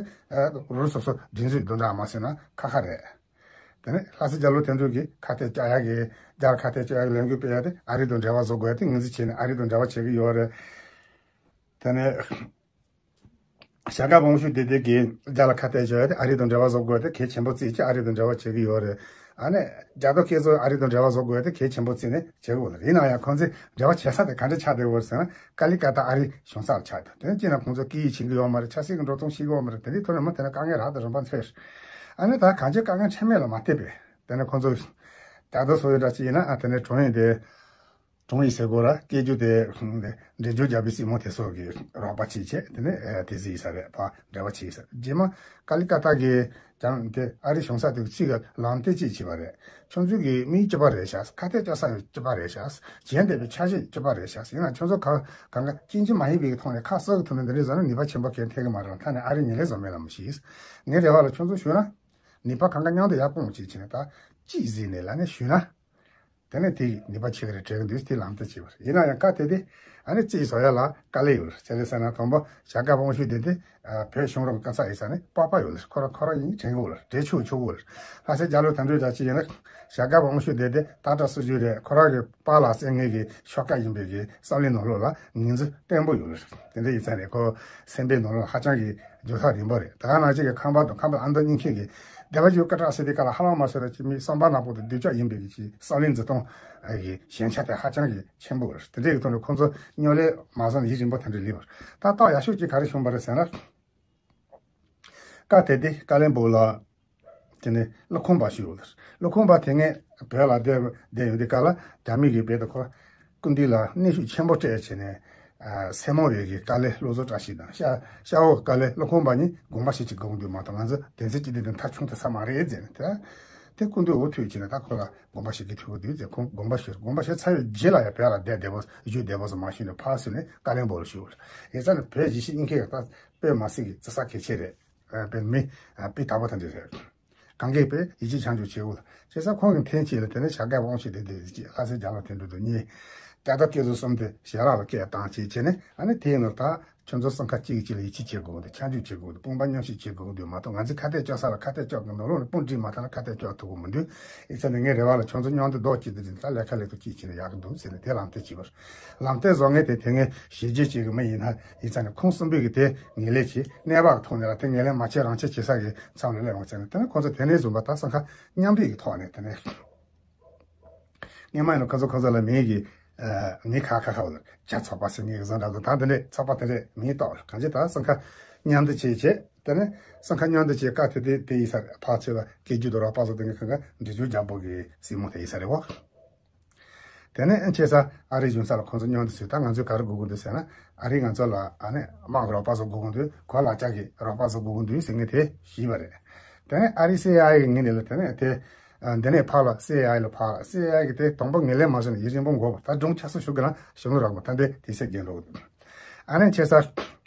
རུ་སོ་སོ་སྒྲིག་འཛུགས་འདུ་འདྲ་མ་ཟིན་ན་ཁ་ཁ་རེད། དེ་ནི་ལྷ་སའི་རྒྱ་ལོ་དོན་གྲུབ་ཀྱིས་ཁ་གཏད་གཅོག་ཡ་གི་རྒྱ་ལ་ཁ་གཏད་གཅོག་ཡ་གི་ལས་འགུལ་སྤེལ་ཡ་དེ་ཨ་རི་དང་འབྲེལ་བ་བཟོ་དགོས་ཡ་དེ་ངོས་འཛིན་བྱས་ནས་ཨ་རི་དང་འབྲེལ་བ་བྱེད་ཀྱི་ཡོད་རེད། དེ་ནི། བྱ་དགའ་དབང་ཤུགས་ལྡན་འདས་ཀྱིས་རྒྱ་ལ་ཁ་གཏད་གཅོག་ཡ་དེ་ཨ་རི་དང་འབྲེལ་བ་བཟོ་དགོས་ཏེ་གལ་ཆེན་པོ་བརྩིས་ཀྱི་ཨ་རི་དང་འབྲེལ་བ་བྱེད་ཀྱི་ཡོད་རེད། ཨ་ནི་རྒྱ་རྡོ་སྐལ་བཟང་ཨ་རི་དང་འབྲེལ་བ་བཟོ་དགོས་ཏེ་གལ་ཆེན་པོ་བརྩིས་ནས་བྱེད་དགོས་རེད། ཡིན་ན་ཡང་ཁོང་ཚོས་འབྲེལ་བ་བྱེད་ས་དེ་ག་འདྲ་ཆགས་བསྡད་ཡོད་རེད་ཟེར་ན་ཀ་ལི་ཀ་ཏ་ཨ་རི་གཞུང་ཚབ་ལ་ཆགས་འདུག་དེ་ནི་སྤྱིར་ན་ཁོང་ཚོ་སྐད་ཡིག་བྱེད་ཀྱི་ཡོད་མ་རེད། ཆབ་སྲིད་ཀྱི་འགྲོ་སྟངས་ཤེས་ཀྱི་ཡོད་མ་རེད། དེ་འདྲའི་ཐོག་ནས་མི་དེ་ནི་དཀའ་ངལ་རབ་དང་རིམ་པ་འཕྲད། ཨ་ནི་ད་གང་ཅི་དཀའ་ངལ་འཕྲད་མེད་ལ་མ་བལྟས་པས་དེ་ནི་ཁོང་ཚོ་རྒྱ་རྡོ་བཟོ་ཡོད་འདྲ་ཅིག་ཡིན་ན་ཨ་དེ་ནི་གྲོང་ཡིན་དེ། གྲོང་ཡིག་ཟེར་དགོས་ར་སྐད་སྒྱུར་དེ་འགྲེལ་བརྗོད་རྒྱག་པའི་སྲིང་མོ་དེ་ཚོ་གི་རོགས་པ་བྱེད་བྱས་དེ་ནས་དེ་ཟིག་ཡིན་ས་རེད། ཕ་འབྲེལ་བ་བྱེད་ས་རྗེས་མ་ཀ་ལི་ཀ་ཏ་གི་ཀྱང་དེ་ཨ་རི་གཞུང་ས་དེ་ཚིག་གི་ལམ་སྟོན་ཅིག་བྱས་པ་རེད། ཁྱོད་ཚོ་གི་མིའི་སྤྱི་པ་རེད་ཤག་ཁ་གཏད་གཅོག་ས་ཡི་སྤྱི་པ་རེད་ཤག་བྱས་འདས་པའི་འཆར་གཞི་སྤྱི་པ་རེད་ཤག་ཡིན་ན་ཁྱོད་ཚོ་གང་གང་ག་སྐྱིན་གཅིག་མ་ཡིན་པའི་ཐོག་ནས་ཁ་གསོ་གི་ཐོག་ནས་འདི་འདྲའི་བཟོ་ན་ནུས་པ་ཆེན་པོ་གལ་ཐེབས་གི་མ་རེད། ད་ནས་ཨ་རི་ཉིན་ལས་བཟོ་མེད་ལ་མི་ཤེས། ངའི་རེ་བ་ལ་ཁྱོད་ཚོ་ཞུས་ན་ནུས་པ་གང་ག་མཉམ་དུ་ཡར་སྤུངས་བྱེད་བྱས་ནས་ད་ཅིག་ཟིན་ནས་ལ་ནས་ཞུས་ན། དེ་ནས་དེ་ནུས་པ་ཆེ་གི་རེད་དྲན་གི་འདུག་དེ་ལམ་སྟོན་བྱས་པ་རེད། ཡིན་ན་ཡང་བཀའ་དེ་དེ་ཨ་ནི་རྩིས་བཟོ་ཡ་ལ་དཀའ་ལས་ཡོད་རེད། ཅི་རེད་ཟེར་ན་དང་པོ་བྱ་དགའ་དབང་ཤུགས་ལྡན་དེ་བོད་གཞུང་རོགས་སྐམ་ས་ཡིན་ས་ནས་པགས་པ་ཡོད་ལ་ཁོ་ར་ཁོ་ར་ཡིན་དྲན་གི་ཡོད་རེད། དྲན་ཆོག་ཆོག་གི་ཡོད་རེད། ལྷ་སའི་རྒྱ་ལོ་དོན་གྲུབ་རྒྱ་ཆེ་ཡིན་ན་བྱ་དགའ་དབང་ཤུགས་ལྡན་དེ་ཏག་ཏག་སྲིད་ཇུས་རེད། ཁོ་ར་གི་པཱ་ལགས་ཟེར་མཁན་གི་ཤོག་ཁག་ཡིན་པའི་གི་བསམ་བློའི་ནང་ལོགས་ལ་ངོས་འཛིན་བརྟན་པོ་ཡོད་རེད། དེ་འདྲ་ཡིན་ས་ནས་ཁོ་སེམས་པའི་ནང་ལོགས་ཧ་ཅང་གི་འགྱུར་ཐག་རིང་པོ་རེད། ད་ག་ནང་བཞིན་གི་ཁམས་པ་དང་ཁམས་པ་ཨ་མདོ་གཉིས་ཁེ་གི་སྡེ་པ་ཡུལ་སྐད་གྲགས་ཟེར་དེ་ག་ལ་ཧ་ལམ་མ་སོ་ར་ཅི་མི་བསམ་པ་ནག་པོ་དང་སྡུག་ཅག་ཡིན་པའི་གི་ཅི་བསམ་བློའི་འཛིན་སྟངས་ཀྱི་ཞན་ཆ་དེ་ཧ་ཅང་གི་ཆེན་པོ་རེད། དེ་འདྲའི་གི་ཐོག་ནས་ཁོང་ཚོ་སྨྱོ་ལས་མ་བཟང་ཡིད་རིང་པོ་དེ་འདྲ་ལུས་པ་རེད། ད་རྟགས་ཡག་ཤོས་ཅིག་ག་རེ་བྱུང་བ་རེད་ཟེར་ན། བཀའ་དེ་དེ་ཀ་ལོན་སྦུག་ལ། དེ་ནས་ཀླུ་ཁོང་པ་ཞུ་ཡོད། ཀླུ་ཁོང་པ་དེ་སྔས་བོད་ལ་བསྡད་བསྡད་ཡོད་དུས་སྐབས་ལ་རྒྱ་མི་གིས་བོད་དུ་ཁོ་སྐུ་མདུན་ལ་གནོན་ཤུགས་ཆེན་པོ་སྤྲད་བྱས་ནས། ཨ་སེར་མོ་བས་ཀྱི་དཀའ་ལས་བློ་བཟོ་བཀྲ་ཤིས་དང་ཤ་ཤ་བོ་དཀའ་ལས་ཀླུ་ཁོང་པ་གཉིས་དགོངས་པ་བཞེས་ཅིག་དགོངས་འདུག་མ་གཏོགས་ང་ཚོ་དེ་ཚོ་སྤྱི་བདེ་དང་མཐའ་ཆུང་དུ་ས་མ་རེད་ཟེར་ནས་དེ་དེ་སྐུ་མདུན་འུ་ཐུག་བྱས་ནས་ད་ཁོ་ལ་དགོངས་པ་བཞེས་ཀྱི་ཐུག་གི་འདུག་ཟེར་ཁོང་དགོངས་པ་ཞུས། དགོངས་པ་ཞུས་ཚར་བའི་རྗེས་ལ་ཡང་བོད་ལ་བསྡད་བསྡད་པ་བཞུགས་བསྡད་པ་སོགས་མ་ཞུས་ནས་ཕར་ཚུར་ནས་བཀའ་བློན་སྦུག་ལ་ཞུ་དགོས་རེད། ཡིན་ཙང་ནས་བོད་གཞིས་བྱེས་གཉིས་ཀས་ད་དཔེ་མ་སྲིད་ཀྱི་བརྩི་ས་གལ་ཆེ་རེད། ཨ་དཔེ་མི་ཨ་དཔེ་དག་པོ་དང་འདྲ་རེད། གང་གས་དཔེ་ཡིད་ཆེས་བྱང་ཆུབ་བྱེད་དགོས། བྱས་ཙང་ཁོང་གི་འཐེན་ཆེད་ལ་དེ་ནས་བྱ་དགའ་དབང་ཤུགས་ལྡན་དེ་གཅིག་ལྷ་སའི་རྒྱ་ལོ་དོན་གྲུབ་དང་གཉིས། རྒྱ་རྡོ་སྐལ་བཟང་གསུམ་དེ་ཞལ་ལག་ལ་སྐད་བཏང་བྱས་བྱས་ནས་ཨ་ནི་དེའི་ནང་ད་ཁྱོད་ཚོ་སེམས་ཁ་གཅིག་གིས་གཅིག་ལ་ཡིད་ཆེས་བྱེད་དགོས་འདུག་བྱང་ཆུབ་བྱེད་དགོས་འདུག་དཔུང་པ་མཉམ་གཤིབ་བྱེད་དགོས་འདུག་མ་གཏོགས་ང་ཚོས་ཁ་གཏད་གཅོག་ས་ལ་ཁ་གཏད་གཅོག་གི་ནང་ལོགས་ནས་དཔུང་སྒྲིག་མ་ཐག་ན་ཁ་གཏད་གཅོག་ཐུབ་ཀྱི་མི་འདུག་ཡིན་ཙང་ནས་ངའི་རེ་བ་ལ་ཁྱོད་ཚོ་མཉམ་དུ་རྡོག་གཅིག་ཏུ་འཛིན་ད་ལས་ཀ་ལས་ཐོག་གཅིག་བྱས་ནས་ཡག་གི་འདུག་ཟེར་ནས་དེ་ལམ་སྟོན་བྱས་པ་རེད། ལམ་སྟོན་བཟོ་མཁན་དེ་དེ་སྔའི་ཞི་རྒྱས་ཅིག་གི་མི་ཡིན་ན་ཡིན་ཙང་ནས་ཁོང་གསུམ་པོས་ཀྱི་དེ་ངེས་ལེགས་བྱས་གནས་བབ་ཐོག་ནས་ལ་དེ་ངེས་ལེགས་མ་བྱས་རང་བྱས་བྱེད་ས་གི་མཚམས་ལ་སླེབས་འོང་ཟེར་ནས་དེ་ནས་ཁོང་ཚོ་དེ་ནས་བཟུང་པ་ད་སེམས་ཁ་མཉམ་པའི་གི་ཐོག་ནས་དེ་ནས། སྔོན་མ་ཡིན་ན་ཁོ་ཚོ་ཁོ་ཚོ་ལ་མི་གི་ཨ་མི་ཁ་ཁ་ཁ་བ་ལ་ཇ་ཚོགས་པ་ཟེར་ངེས་གི་བཟང་འདྲ་དང་ད་འདི་འདྲས་ཚོགས་པ་དེ་འདྲས་མིང་བཏགས་གང་ཅི་ད་སེམས་ཁ་མཉམ་དུ་བྱས་བྱས་དེ་ནས་སེམས་ཁ་མཉམ་དུ་བྱས་བཀའ་དེ་དེ་དེ་ཡིན་ས་རེད། ཕར་ཚུར་ལ་སྐད་སྒྱུར་དང་རོགས་པ་ཚོ་དེ་ངས་ཁ་ཁ་འདྲི་གཅོད་རྒྱག་པོ་གི་སྲིང་མོ་དེ་ཡིན་ས་རེད་བ། དེ་ནས་ཨ་ཆེ་ས་ཨ་རིའི་གཞུང་ས་ལ་ཁོང་ཚོ་མཉམ་དུ་བྱས་ད་ང་ཚོས་ག་རེ་དགོས་ཀྱི་འདུག་ཟེར་ན་ཨ་རིས་ང་ཚོ་ལ་ཨ་ནི་དམག་གི་རོགས་པ་ཚོ་དགོས་ཀྱི་འདུག་གོ་ལག་ཆ་གི་རོགས་པ་ཚོ་དགོས་ཀྱི་འདུག་ཟེར་ངས་དེ་ཞུས་པ་རེད། དེ་ནས་ཨ་རིའི་སི་ཨའི་ཨའི་གི་ངོས་ནས་ལ་དེ་ནས་དེ། ཨ་འདི་ནས་ཕར་ལ་སི་ཨའི་ཨའི་ལ་ཕར་ལ་སི་ཨའི་ཨའི་གི་དེ་དང་པོ་ངོས་ལེན་མ་བྱུང་ན་ཡིད་རིང་པོ་འགོར་བ་ད་སྒྲུང་ཆ་ཚང་ཞུ་གི་ན་གཞུང་ལུགས་རག་མ་ད་འདི་དེ་སེ་རྒྱན་འགྲོ་གི་འདུག་ཨ་ནི་ཆེ་ས།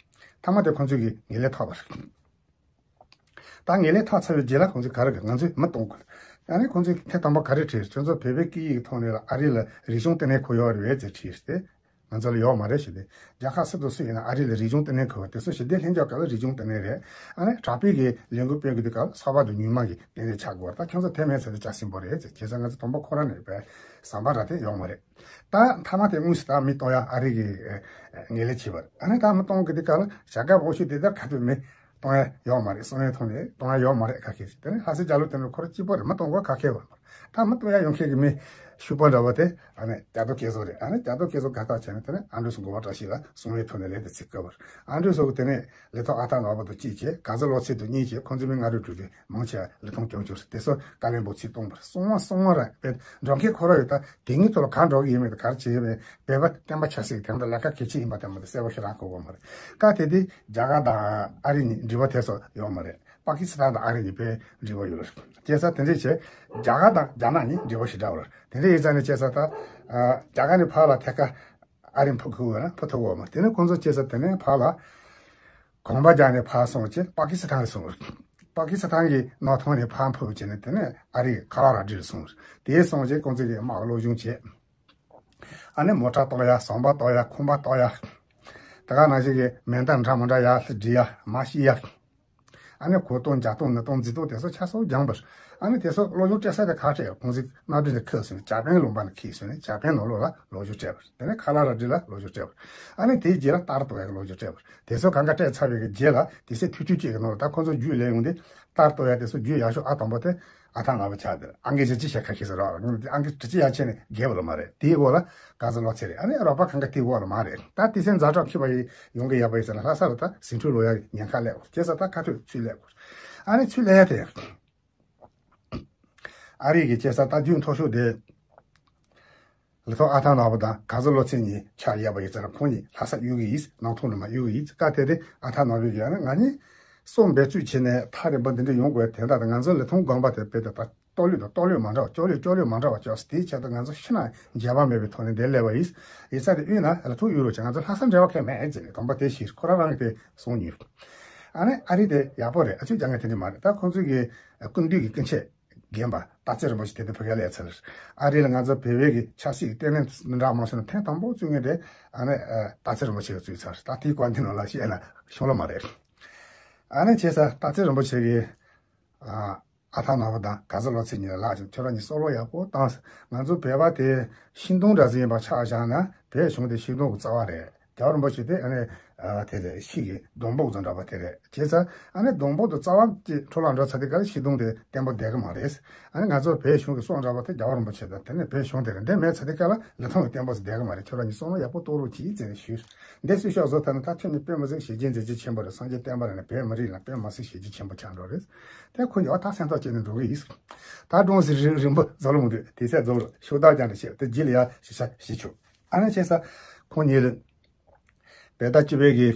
མཐའ་མ་དེ་ཁོང་ཚོས་གི་ངོས་ལེན་ཐོབ་པ་རེད། ད་ངོས་ལེན་ཐོབ་ཚར་བའི་རྗེས་ལ་ཁོང་ཚོས་ག་རེ་གི་ང་ཚོས་མི་གཏོང་དགོས། ཨ་ནི་ཁོང་ཚོས་ཐེངས་དང་པོ་ག་རེ་དྲིས་རེད། ཁྱོད་ཚོ་བོད་པའི་སྐད་ཡིག་གི་ཐོག་ནས་ལ་ཨ་རི་ལ་རིག་གཞུང་བསྟི་གནས་ཁོ་ཡོད་རེད་ཟེར་དྲིས་རེད་དེ། ང་ཚོ་ལ་ཡོད་མ་རེད་ཞེས་ཏེ། རྒྱལ་ཁབ་སུ་དང་སུ་ཡིན་ན་ཨ་རི་ལ་རིག་གཞུང་བསྟི་གནས་ཁུལ་བ་དེ་ཚོ་ཞི་བདེ་ལྷན་ཚོགས་སྐབས་ལ་རིག་གཞུང་བསྟི་གནས་རེད། ཨ་ནི་དྲག་པོའི་གི་ལས་འགུལ་སྤེལ་དགོས་དུས་སྐབས་ལ་ཚོགས་པ་དང་ཉུལ་མ་གི་བསྟི་གནས་ཆགས་དགོས་རེད། ད་ཁྱོད་ཚོ་དེ་མེད་ཚེ་དེ་བྱ་སྲིན་པོ་རེད་ཟེར་བྱས་ཙང་ང་ཚོ་དང་པོ་ཁོ་རང་ནས་བས་ཟམ་པ་ར་དེ་ཡོང་མ་རེད། ད་མཐའ་མ་དེ་དངོས་སུ་ད་མི་གཏོང་ཡ་ཨ་རི་གི་ངོས་ལེན་བྱས་པ་རེད། ཨ་ནི་ད་མི་གཏོང་གི་དུས་སྐབས་ལ་བྱ་དགའ་འོ་ཤོད་དེ་ལྟར་ག་དུས་མི་གཏོང་ཡ་ཡོད་མ་རེད། སོང་ཡ་ཐོང་ནས་གཏོང་ཡ་ཡོད་མ་རེད། ཁ་ཤས་ཤིག་དེ་ནི་ལྷ་སའི་རྒྱ་ལོ་དེ་ནི་ཁོ་རང་གཅིག་པོ་རེད། མི་གཏོང་དགོས་ཁ་ཤས་ཡོད་མ་རེད། ད་མི་གཏོང་ཡ་ཡོང་མཁན་གྱི་མི་ཤུག་པ་འདྲ་བ་དེ་ཨ་ནི་རྒྱ་རྡོ་སྐལ་བཟང་རེད། ཨ་ནི་རྒྱ་རྡོ་སྐལ་བཟང་དགའ་རྟགས་བྱས་ནས་དེ་ནི་ཨ་འབྲུག་སུ་འགོ་བ་བཀྲ་ཤིས་ལ་གསུང་བའི་ཐོག་ནས་ལས་དེ་ཚིག་སྐབས་བར་ཨ་འབྲུག་སོགས་ཀྱི་དེ་ནས་ལས་ཐོག་ཨ་སྟག་ནག་པོ་དང་གཅིག་བྱས་ག་ཚོད་ལོ་ཚིགས་དང་གཉིས་བྱས་ཁོང་ཚོ་མི་ལྔ་དྲུག་དྲུག་དེ་མང་ཆེ་བ་ལས་ཐོག་སྐྱོང་བཅུག་རེད། དེ་ཚོ་བཀའ་བློན་པོ་ཚིག་གཏོང་བར་གསུང་བ་གསུང་བ་ར་བས་འགྲོ་མཁན་ཁོ་ར་ཡོད། ད་དེ་གཉིས་ཐོག་ལ་ག་འགྲོ་གི་ཡིན་མེད་དང་ག་རེ་བྱེད་ཀྱི་ཡིན་མེད་བོད་པ་བསྟན་པ་ཆབ་སྲིད་ཀྱི་དོན་དུ་ལས་ཀ་གལ་ཆེ་ཡིན་པ་དེ་མ་གཏོགས་གསལ་པོ་ཞེ་དྲག་གོ་གི་མ་རེད། སྐབས་དེ་དུས་རྒྱ་གར་དང་ཨ་རི་གཉིས་འབྲེལ་བ་དེ་ཚོ་ཡོད་མ་རེད། པ་ཀི་སི་ཐན་དང་ཨ་རི་གཉིས་དཔེ་འབྲེལ་བ་ཡོད་རེད། བྱས་ཙང་དེ་འདྲས་བྱས་རྒྱ་གར་དང་རྒྱ་ནག་གཉིས་འབྲེལ་བ་ཞེ་དྲག་ཡོད་རེད། དེ་འདྲས་ཡིན་ཙང་ནས་བྱས་ཙང་ད་རྒྱ་གར་ནས་ཕར་ལ་ཐད་ཀ་ཨ་རི་འཕུར་ཁུག་ཡོད་ན་འཕུར་ཐུབ་ཡོད་མ་རེད། དེ་ནས་ཁོང་ཚོ་བྱས་ཙང་དེ་ནས་ཕར་ལ་གོམ་པ་རྒྱག་ནས་ཕར་སོང་བྱས་པ་ཀི་སི་ཐན་ལ་སོང་བ་རེད། པ་ཀི་སི་ཐན་གྱི་ནང་ཐོག་ནས་ཕར་འཕུར་བྱས་ནས་དེ་ནས་ཨ་རི་ཁ་ལག་ར་འདྲི་ལ་སོང་བ་རེད། དེ་སོང་བྱས་ཁོང་ཚོ་གི་དམག་སློབ་སྦྱོང་བྱས། ཨ་ནི་མོ་ཊ་གཏོང་ཡ། ཟམ་པ་གཏོང་ཡ། ཁང་པ་གཏོང་ཡ། དེ་ག་ནང་བཞིན་གྱི་མེ་མདའ་འདྲ་མི་འདྲ་ཡར་སླེབས་སྒྲིལ་ཡ། མ་ཤི་ཡ། ཨ་ནི་གོས་གཏོང་རྒྱབ་གཏོང་ནི་གཏོང་འཛིན་གཏོང་དེ་ཚོ་ཆ་ཚང་སྦྱངས་པ་རེད། ཨ་ནི་དེ་ཚོ་ལོ་རྒྱུས་སྤྲད་ས་དེ་ག་སྤྲད་ཡོད། ཁོང་ཚོས་གནམ་གྲུ་ནས་ཁུར་སོང་ནས་ཇ་པན་ལུང་པ་ནས་ཁུར་སོང་ནས་ཇ་པན་ནང་ལོགས་ལ་ལོ་རྒྱུས་སྤྲད་པ་རེད། དེ་ནས་ཁ་ལག་ར་འདྲི་ལ་ལོ་རྒྱུས་སྤྲད་པ་རེད། ཨ་ནི་དེའི་རྗེས་ལ་རྟ་རུ་གཏོང་ཡག་གི་ལོ་རྒྱུས་སྤྲད་པ་རེད། དེ་ཚོ་གང་ག་སྤྲད་ཚར་བའི་གི་རྗེས་ལ་དེ་ཚེ་ཐུག་ཐུག་ཅིག་གི་ནང་ལ་ད་ཁོང་ཚོ་རྒྱུས་ལེན་ཡོང་དུས། རྟ་རུ་གཏོང་ཡག་དེ་ཚོ་རྒྱུས་ཡག་ཤོས་ཨ་དང་པོ་དེ་ཨ་ཐ་ན་བ་ཆགས་དེ། ཨང་ཀི་བཞི་བཅུ་ཞེ་ཁ་ཤས་ཟེར་རོགས། ཨང་ཀི་བཞི་བཅུ་ཡར་ཕྱིན་ནས་རྒྱས་པ་ལ་མ་རེད། དེའི་འོག་ལ་ག་ཟི་ལོ་ཚེ་རེད། ཨ་ནི་རོགས་པ་གང་ག་དེའི་འོག་ལ་མ་རེད། ད་དེ་ཚེ་ཛ་དྲག་འཁྱེར་བ་ཡི་ཡོང་གི་ཡག་པ་ཡིན་ཟེར་ན། ལྷ་ས་ལ་ད་ཟིང་འཁྲུག་ལོ་ཡག་གི་ཉེན་ཁ་སླེབས་དགོས། བྱས་ཙང་ད་ཁ་ཐུག་ཚུར་སླེབས་དགོས། ཨ་ནི་ཚུར་སླེབས་ཡ་དེ། ཨ་རི་གི་བྱས་ཙང་ད་རྒྱུན་མཐོ་ཤོས་དེ། ལི་ཐང་ཨ་ཐ་ན་བ་དང་ག་ཟི་ལོ་ཚེ་གཉིས་ཆགས་ཡོད་པ་ཡིན་ཙང་། ཁོང་གཉིས་ལྷ་ས་གཡུག་གི་ཡིན། ནང་ཐོག་ནས་མ་གཡུག་གི་ཡིན། སྐབས་དེ་དེ་ཨ་ཐ་ན་བའི་གི་ཡང་ན་ང་གཉིས་སྲོག་འབད་རྩོལ་བྱས་ནས་ཐག་རིང་པོ་འདི་འདྲ་ཡོང་དགོས་དེ་འདྲ་དང་། ང་ཚོ་ལི་ཐང་དགོན་པ་དེ་བེད་དེ་ད་ལྟོ་ལོས་དང་ལྟོ་ལོས་མ་འདྲ་བ། ལྕོག་ལོས་ལྕོག་ལོས་མ་འདྲ་བ་བཅོས་སོང་། དེའི་ཆེད་དུ་ང་ཚོ་ཤི་ན་འགྱོད་པ་མེད་པའི་ཐོག་ནས་འདིར་སླེབས་པ་ཡིན། ཡིན་ཙང་དེ་དབུས་ན་ལི་ཐང་གཡུག་རོགས་བྱེད། ང་ཚོ་ལྷ་ས་འབྲེལ་བ་གང་ཡང་མེད་ཟེར་ནས་དང་པོ་དེ་ཞུས། ཁོ་རང་རང་གིས་དེ་གསུངས་མྱོང་། ཨ་ནི་ཨ་རི་དེ་ཡག་པོ་རེད། ཨ་ཚོས་ཀྱང་ངས་དེ་འདྲ་མ་རེད། ད་ཁོང་ཚོའི་གི་སྐུ་མདུན་གྱི་སྐུ་མཆེད་རྒན་པ་སྟག་འཚེར་རིན་པོ་ཆེ་དེ་དུས་ཕ་གིར་སླེབས་ཚར། ཨ་རི་ལ་ང་ཚོ་བོད་པའི་གི་ཆབ་སྲིད་ཀྱི་ལྟེ་གནས་འདྲ་མང་ཤོས་ནས་ཐེངས་དང་པོ་བཙུགས་མཁན་དེ་ཨ་ནི་སྟག་འཚེར་རིན་པོ་ཆེ་གིས་བཙུགས་ཚར། ད་དེའི་སྐོར་འདི་ནང་ལ་བཤད་ན་ཤོང་ལོ་མ་རེད། ཨ་ནི་བྱས་ཙང་སྟག་འཚེར་རིན་པོ་ཆེ་གིས་ཨ་ཨ་ཐ་ན་བ་དང་ག་ཟི་ལོ་ཚེ་གཉིས་ལ་ལབ་བྱུང་། ཁྱོད་རང་གཉིས་བསམ་བློ་ཡག་པོ་བཏང་། ང་ཚོ་བོད་པ་དེ་ཤིང་སྡོང་འདྲ་ཟིག་ཡིན་པ་ཆ་བཞག་ན་བོད་གཞུང་དེ་ཤིང་སྡོང་གི་རྩ་བ་རེད། རྒྱལ་བ་རིན་པོ་ཆེ་དེ་ཨ་ནི་ཨ་དེ་རེད། ཤིང་གི་སྡོང་པོ་ཚོ་འདྲ་པོ་དེ་རེད། བྱས་ཙང་ཨ་ནི་སྡོང་པོ་དང་རྩ་བ་གཅིག་འཕྲོ་བརླག་འགྲོ་ཚར་དུས་སྐབས་ལ་ཤིང་སྡོང་དེ་བརྟན་པོ་བསྡད་ཀྱི་མ་རེད། ཨ་ནི་ང་ཚོ་བོད་གཞུང་གི་སྲོག་འདྲ་པོ་དེ་རྒྱལ་བ་རིན་པོ་ཆེ་དང་དེ་ནས་བོད་གཞུང་དེ་རེད། འདི་མེད་ཚར་དུས་སྐབས་ལ་ལི་ཐང་གི་བརྟན་པོ་ཞིག་བསྡད་ཀྱི་མ་རེད། ཁྱོད་རང་གཉིས་བསམ་བློ་ཡག་པོ་གཏོང་རོགས་གྱིས་ཟེར་ནས་ཞུས། འདི་སུས་ཤོག་བཟོ་ཐལ་ན། ད་ཁྱོད་གཉིས་དཔེ་མི་སྲིད་བྱས་རྗེས་མཛད་རྗེས་ཆེན་པོ་རེད། སངས་རྒྱས་བསྟན་པ་རེད་ན་བོད་མི་རིགས་ལ་དཔེ་མི་སྲིད་བྱས་རྗེས་ཆེན་པོ་ཆགས་འགྲོ་རེད། དེ་ཁོ་ཡང་ད་སེམས་ཐག་བཅད་ནས་འགྲོ་གི་ཡིན། ད་ཀྲོང་སི་རིང་རིང་པོ་རྫོགས་ལ་མི་འདུག་དེ་ཚད་རྫོགས་རུ་ཤུགས་རྟགས་ཀྱང་འདྲ་བྱེད་དེ་རྗེས་ལ་ཡང་ཞིབ་ཆ་ཞིབ་ཆུ། ཨ་ནི་བྱས་ཙང་ཁོང་གཉིས་ལ་བོད་ཟླ་བཅུ་པའི་གི་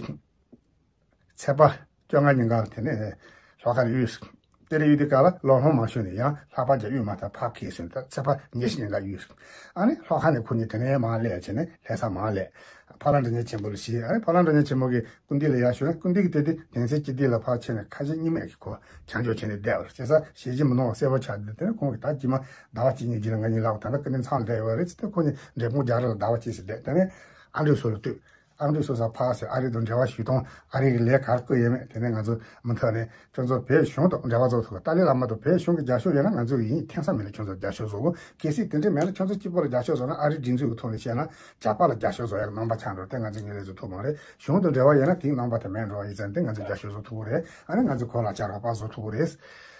ཚེས་པ་བཅོ་ལྔ་ཉིན་གང་དེ་ནས་ལྷོ་ཁ་ལ་གཡུགས། དེ་ལ་གཡུགས་དུས་སྐབས་ལ་ལོ་ལྷོ་མ་ཤོར་ནས་ཡང་ལྷག་པ་རྒྱ་གཡུགས་མ་ཐག་ཕར་ཁེལ་སོང་། ད་ཚེས་པ་ཉི་ཤུ་ཉིན་གང་གཡུགས། ཨ་ནི་ལྷོ་ཁ་ནས་ཁོ་གཉིས་དེ་ནས་མར་སླེབས་བྱས་ནས་ལྷ་ས་མར་སླེབས། ཕ་ལྷ་མགྲིན་བརྙན་ཆེན་པོ་ལ་ཞུས། ཨ་ནི་ཕ་ལྷ་མགྲིན་བརྙན་ཆེན་པོ་གིས་སྐུ་མདུན་ལ་ཡར་ཞུས། སྐུ་མདུན་གྱིས་དེ་དུས་དོན་ཚན་སྤྱི་ཏི་ལ་ཕར་ཕྱིན་ནས་ཁ་ཞེ་གཉིས་མེད་ཀྱིས་ཁོ་བྱམས་སྐྱོང་བྱས་ནས་བསྡད་པ་རེད། བྱས་ཙང་ཞེ་གི་མི་གནང་བ་གསལ་པོ་ཆགས། དེ་དེ་ནས་ཁོང་གིས་ད་རྗེས་མ་ཟླ་བ་གཅིག་གཉིས་རྗེས་ལ་ང་གཉིས་ལབ་ད་ལྟ་སྐུ་མདུན་ཚང་ལ་བསྡད་ཡོད་རེད་ཟེར་ཏེ། ཁོ་གཉིས་འབྲས་སྤུངས་རྒྱ་རི་ལ་ཟླ་བ་གཅིག་ཙམ་བསྡད། དེ་ནས་ཨ་འབྲུག་སོགས་ལ་བསྟོད། ཨ་འབྲུག་སོགས་ས་ཕར་ཟེར། ཨ་རི་དང་འབྲེལ་བ་ཞུ་སྟངས། ཨ་རི་གི་ལས་ག་རེ་བསྐུར་ཡོད་མེད་དེ་ནས་ང་ཚོ་མུ་མཐུད་ནས་ཁྱོད་ཚོ་བོད་གཞུང་དང་འབྲེལ་བ་བཟོ་ཐུབ། ཏཱ་ལའི་བླ་མ་དང་བོད་གཞུང་གི་རྒྱབ་སྐྱོར་ཡོད་ན་ང་ཚོ་གི་ཡིན། ཐེ་ཚོམ་མེད་ལ་ཁྱོད་ཚོ་རྒྱབ་སྐྱོར་བཟོ་དགོས། གལ་སྲིད་དེ་འདྲ་མེད་ན་ཁྱོད་ཚོ་གཅིག་པོ་ལ་རྒྱབ་སྐྱོར་བཟོ་ན། ཨ་རིའི་སྒྲིག་འཛུགས་ཀྱི་ཐོག་ནས་བཤད་ན་རྒྱ་གར་ལ་རྒྱབ་སྐྱོར་བཟོ་ཡག་གི་རྣམ་པ་ཆགས་འགྲོ། དེ་ང་ཚོས་ངོས་ལེན་བཟོ་ཐུབ་མ་རེད། གཞུང་དང་འབྲེལ་བ་ཡོད་ན་དེའི་རྣམ་པ་དེ་མེད་འགྲོ་བ་ཡིན་ཙང་། དེ་ང་ཚོས་རྒྱབ་སྐྱོར་བཟོ་ཐུབ་ཀྱི་རེད། ཨ་ནི་ང་ཚོས་གོ་ལ་ཆ་རོགས་པ་བཟོ་ཐུབ་ཀྱི་རེད།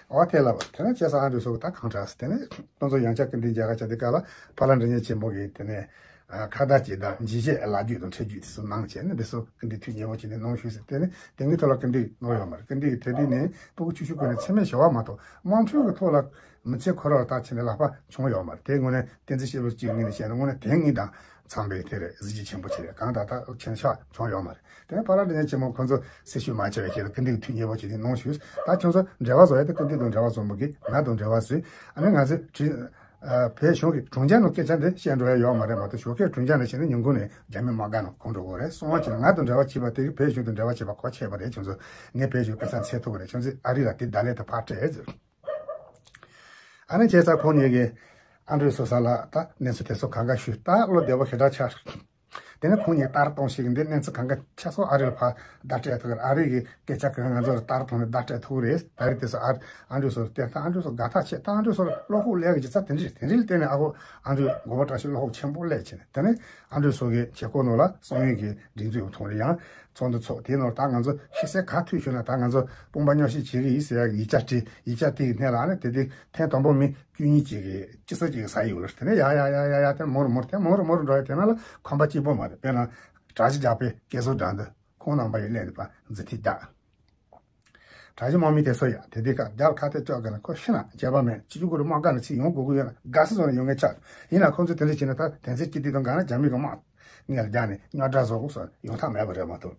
འོ་དེ་ལ་བ་དེ་ནས་བྱས་ཙང་ཨ་འབྲུག་སོགས་ཀྱིས་ད་གང་དྲག་ཟེར། དེ་ནས་ཁོང་ཚོ་ཡང་བསྐྱར་སྐུ་མདུན་མཇལ་ཁ་བྱ་དུས་སྐབས་ལ་ཕ་ལྷ་མགྲིན་བརྙན་ཆེན་པོ་གིས་དེ་ནས་ཨ་ཁ་བརྡ་ཅིག་དང་། འཇིགས་བྱེད་བླ་བརྒྱུད་དང་འཕྲིན་བརྒྱུད་དེ་ཚོ་གནང་བྱས་ནས། དེ་ཚོ་སྐུ་མདུན་ཐུགས་མཉེས་པོ་བྱས་ནས་གནང་ཞུས་ཟེར། དེ་ནས་དེ་གི་ཐོག་ལ་སྐུ་མདུན་གནང་ཡོད་མ་རེད། སྐུ་མདུན་གྱིས་དེ་དུས་ནས་ཕྲུ་གུ་ཆུང་ཆུང་སྒང་ནས་མཚན་སྨད་བྱ་བ་མ་གཏོགས་དམངས་ཁྲོད་ཀྱི་ཐོག་ལ་མི་ཚེ་འཁོར་བ་ལྟར་བྱས་ནས་ལག་པ་བྱུང་ཡོད་མ་རེད། དེ་དངོས་གནས་བསྟན་འཛིན་སྐྱེས་བུ་གཅིག་ངོས་ནས་བཤད་ན་དངོས་གནས་དེ་ངེད་དང་འཚམས་པའི་དེ་རེད། གཟི་བརྗིད་ཆེན་པོ་ཅིག་རེད། གང་ལྟར་ད་ཁྱེད་ཆགས་བྱུང་ཡོད་མ་རེད། དེ་ནས་ཕ་ལྷ་མགྲིན་བརྙན་ཆེན་པོ་ཁོང་ཚོ་སྲི་ཞུ་མ་བྱས་པའི་ཆེད་དུ་སྐུ་མདུན་གྱིས་ཐུགས་མཉེས་པོ་བྱས་ནས་གནང་ཞུས། ད་ཁྱོད་ཚོ་འབྲེལ་བ་བཟོ་ཡ་དེ་སྐུ་མདུན་དང་འབྲེལ་བ་བཟོ་མི་དགོས། ང་དང་འབྲེལ་བ་བཟོས། ཨ་ནི་ང་ཚོས་བྲིས་ཨ་བོད་གཞུང་གི་དྲུང་ཆེ་ནང་སྐད་ཆ་འདི་བཤད་འགྲོ་ཡ་ཡོད་མ་རེད་མ་གཏོགས། ཞོགས་ཀས་དྲུང་ཆེ་ནང་བྱས་ན་ཉིན་གུང་ནས་རྒྱ་མི་དམག་སྒར་ནང་གོན་འགྲོ་དགོས་རེད། སོང་བ་བྱས་ན་ང་དང་འབྲེལ་བ་བྱས་པ་དེ་གིས་བོད་གཞུང་དང་འབྲེལ་བ་བྱས་པ་གོ་ཆོད་པ་རེད། ཁྱོད་ཚོ་ངས་བོད་གཞུང་སྐད་ཆ་འཚོལ་ཐུབ་ཀྱི་རེད། ཁྱོད་ཚོས་ཨ་རི་ལ་དེ་བརྡ་ལན་དེ་ཕར་སྤྲད་ཟེར། ཨ་ནི་བྱས་ཙང་ཁོང་གཉིས་ཀྱིས་ཨ་འབྲུག་སོགས་ས་ལ་ད་གནས་ཚུལ་དེ་ཚོ་གང་ག་ཞུས། ད་བློ་བདེ་པོ་ཞེ་དྲག་ཆགས། དེ་ནས་ཁོང་གཉིས་ལྟ་རྟོག་བྱེད་ཀྱི་འདི་གནས་ཚུལ་གང་ག་ཆ་ཚང་ཨ་རི་ལ་ཕར་བརྡ་སྤྲད་ཐུབ་ཀྱི་རེད། ཨ་རི་གི་སྐད་ཆ་གང་ང་ཚོར་ལྟ་རྟོག་ནས་བརྡ་སྤྲད་ཐུབ་ཀྱི་རེད། ད་རེས་དེ་ཚོ་ཨ་ཨ་འབྲུག་སོགས་ལ་བལྟས་ཙང་ཨ་འབྲུག་སོགས་དགའ་ཐག་ཆད། ད་ཨ་འབྲུག་སོགས་བློ་ཁོག་སླེབས་ཀྱི་ཡོད་ཙང་དེ་འདྲས་དེ་འདྲས་ལ་བརྟེན་ནས་ཨ་ཁུ་ཨ་འབྲུག་མགོ་པོ་བཀྲ་ཤིས་བློ་ཁོག་ཆེན་པོ་སླེབས་བྱས་ནས། དེ་ནས་ཨ་འབྲུག་སོགས་ཀྱི་བྱེད་སྒོ་ནང་ལ་སང་ཉིན་གྱི་སྒྲིག་འཛུགས་ཡོང་ཐོག་ལ་ཡང་ཚོགས་འདུ་ཚོགས། དེའི་ནང་ལ་ད་ང་ཚོ་ཤེས་གསལ་ག་ཐུག་ཤོད་ན། ད་ང་ཚོ་དཔུང་པ་མཉམ་གཤིབ་བྱེད་ཀྱི་ཡིན་ཟེར་ཡག་ཡིག་ཆ་བྲིས། ཡིག་ཆ་དེའི་སྣེ་ལ་ཨ་ནི་དེ་དུས་ཐེངས་དང་པོ་མི་བཅུ་གཉིས་ཅིག་གིས་ཅི་ས་ཅིག་གིས་ཟ་ཡི་ཡོད་རེད། དེ་ནས་ཡར་ཡར་ཡར་ཡར་ཡར་དེ་མུར་མུར་དེ་མུར་མུར་འགྲོ་ཡ། དེ་ནང་ལ་ཁང་པ་གཅིག་པོ་མ་རེད། དཔེར་ན་གྲྭ་བཞི་རྒྱལ་པོའི་བསྐྱེད་རྫོགས་འགྲན་བསྡུར་ཁོང་རྣམ་པ་ཡིས་སླེབས་ནས་ཕར་མཛུབ་ཐེལ་རྒྱག། གྲྭ་བཞི་དམག་མི་དེ་ཚོ་ཡང་དེ་དུས་སྐབས་རྒྱབ་ཁ་གཏད་གཅོག་གི་ན་ཁོ་ཤི་ན་འགྱོད་པ་མེད། ཆིག་སྒོ་རུ་དམག་སྒར་ནས་ཚུར་ཡོང་དགོས་ཀྱི་ཡོད་ན་དགའ་བསུ་བཟོ་ནས་ཡོང་མཁན་ཆགས། ཡིན་ན་ཁོང་ཚོས་དེ་འདྲ་བྱས་ན་ད་དོན་ཚན་སྤྱི་འཐུས་དང་གང་ན་རྒྱ་མི་གི་དམག་སྔོན་ལ་རྒྱག་ནས་རྙོག་དྲ་བཟོ་དགོས་སོགས་ཡོང་ཐབས་མེད་པ་རེད་མ་གཏོགས།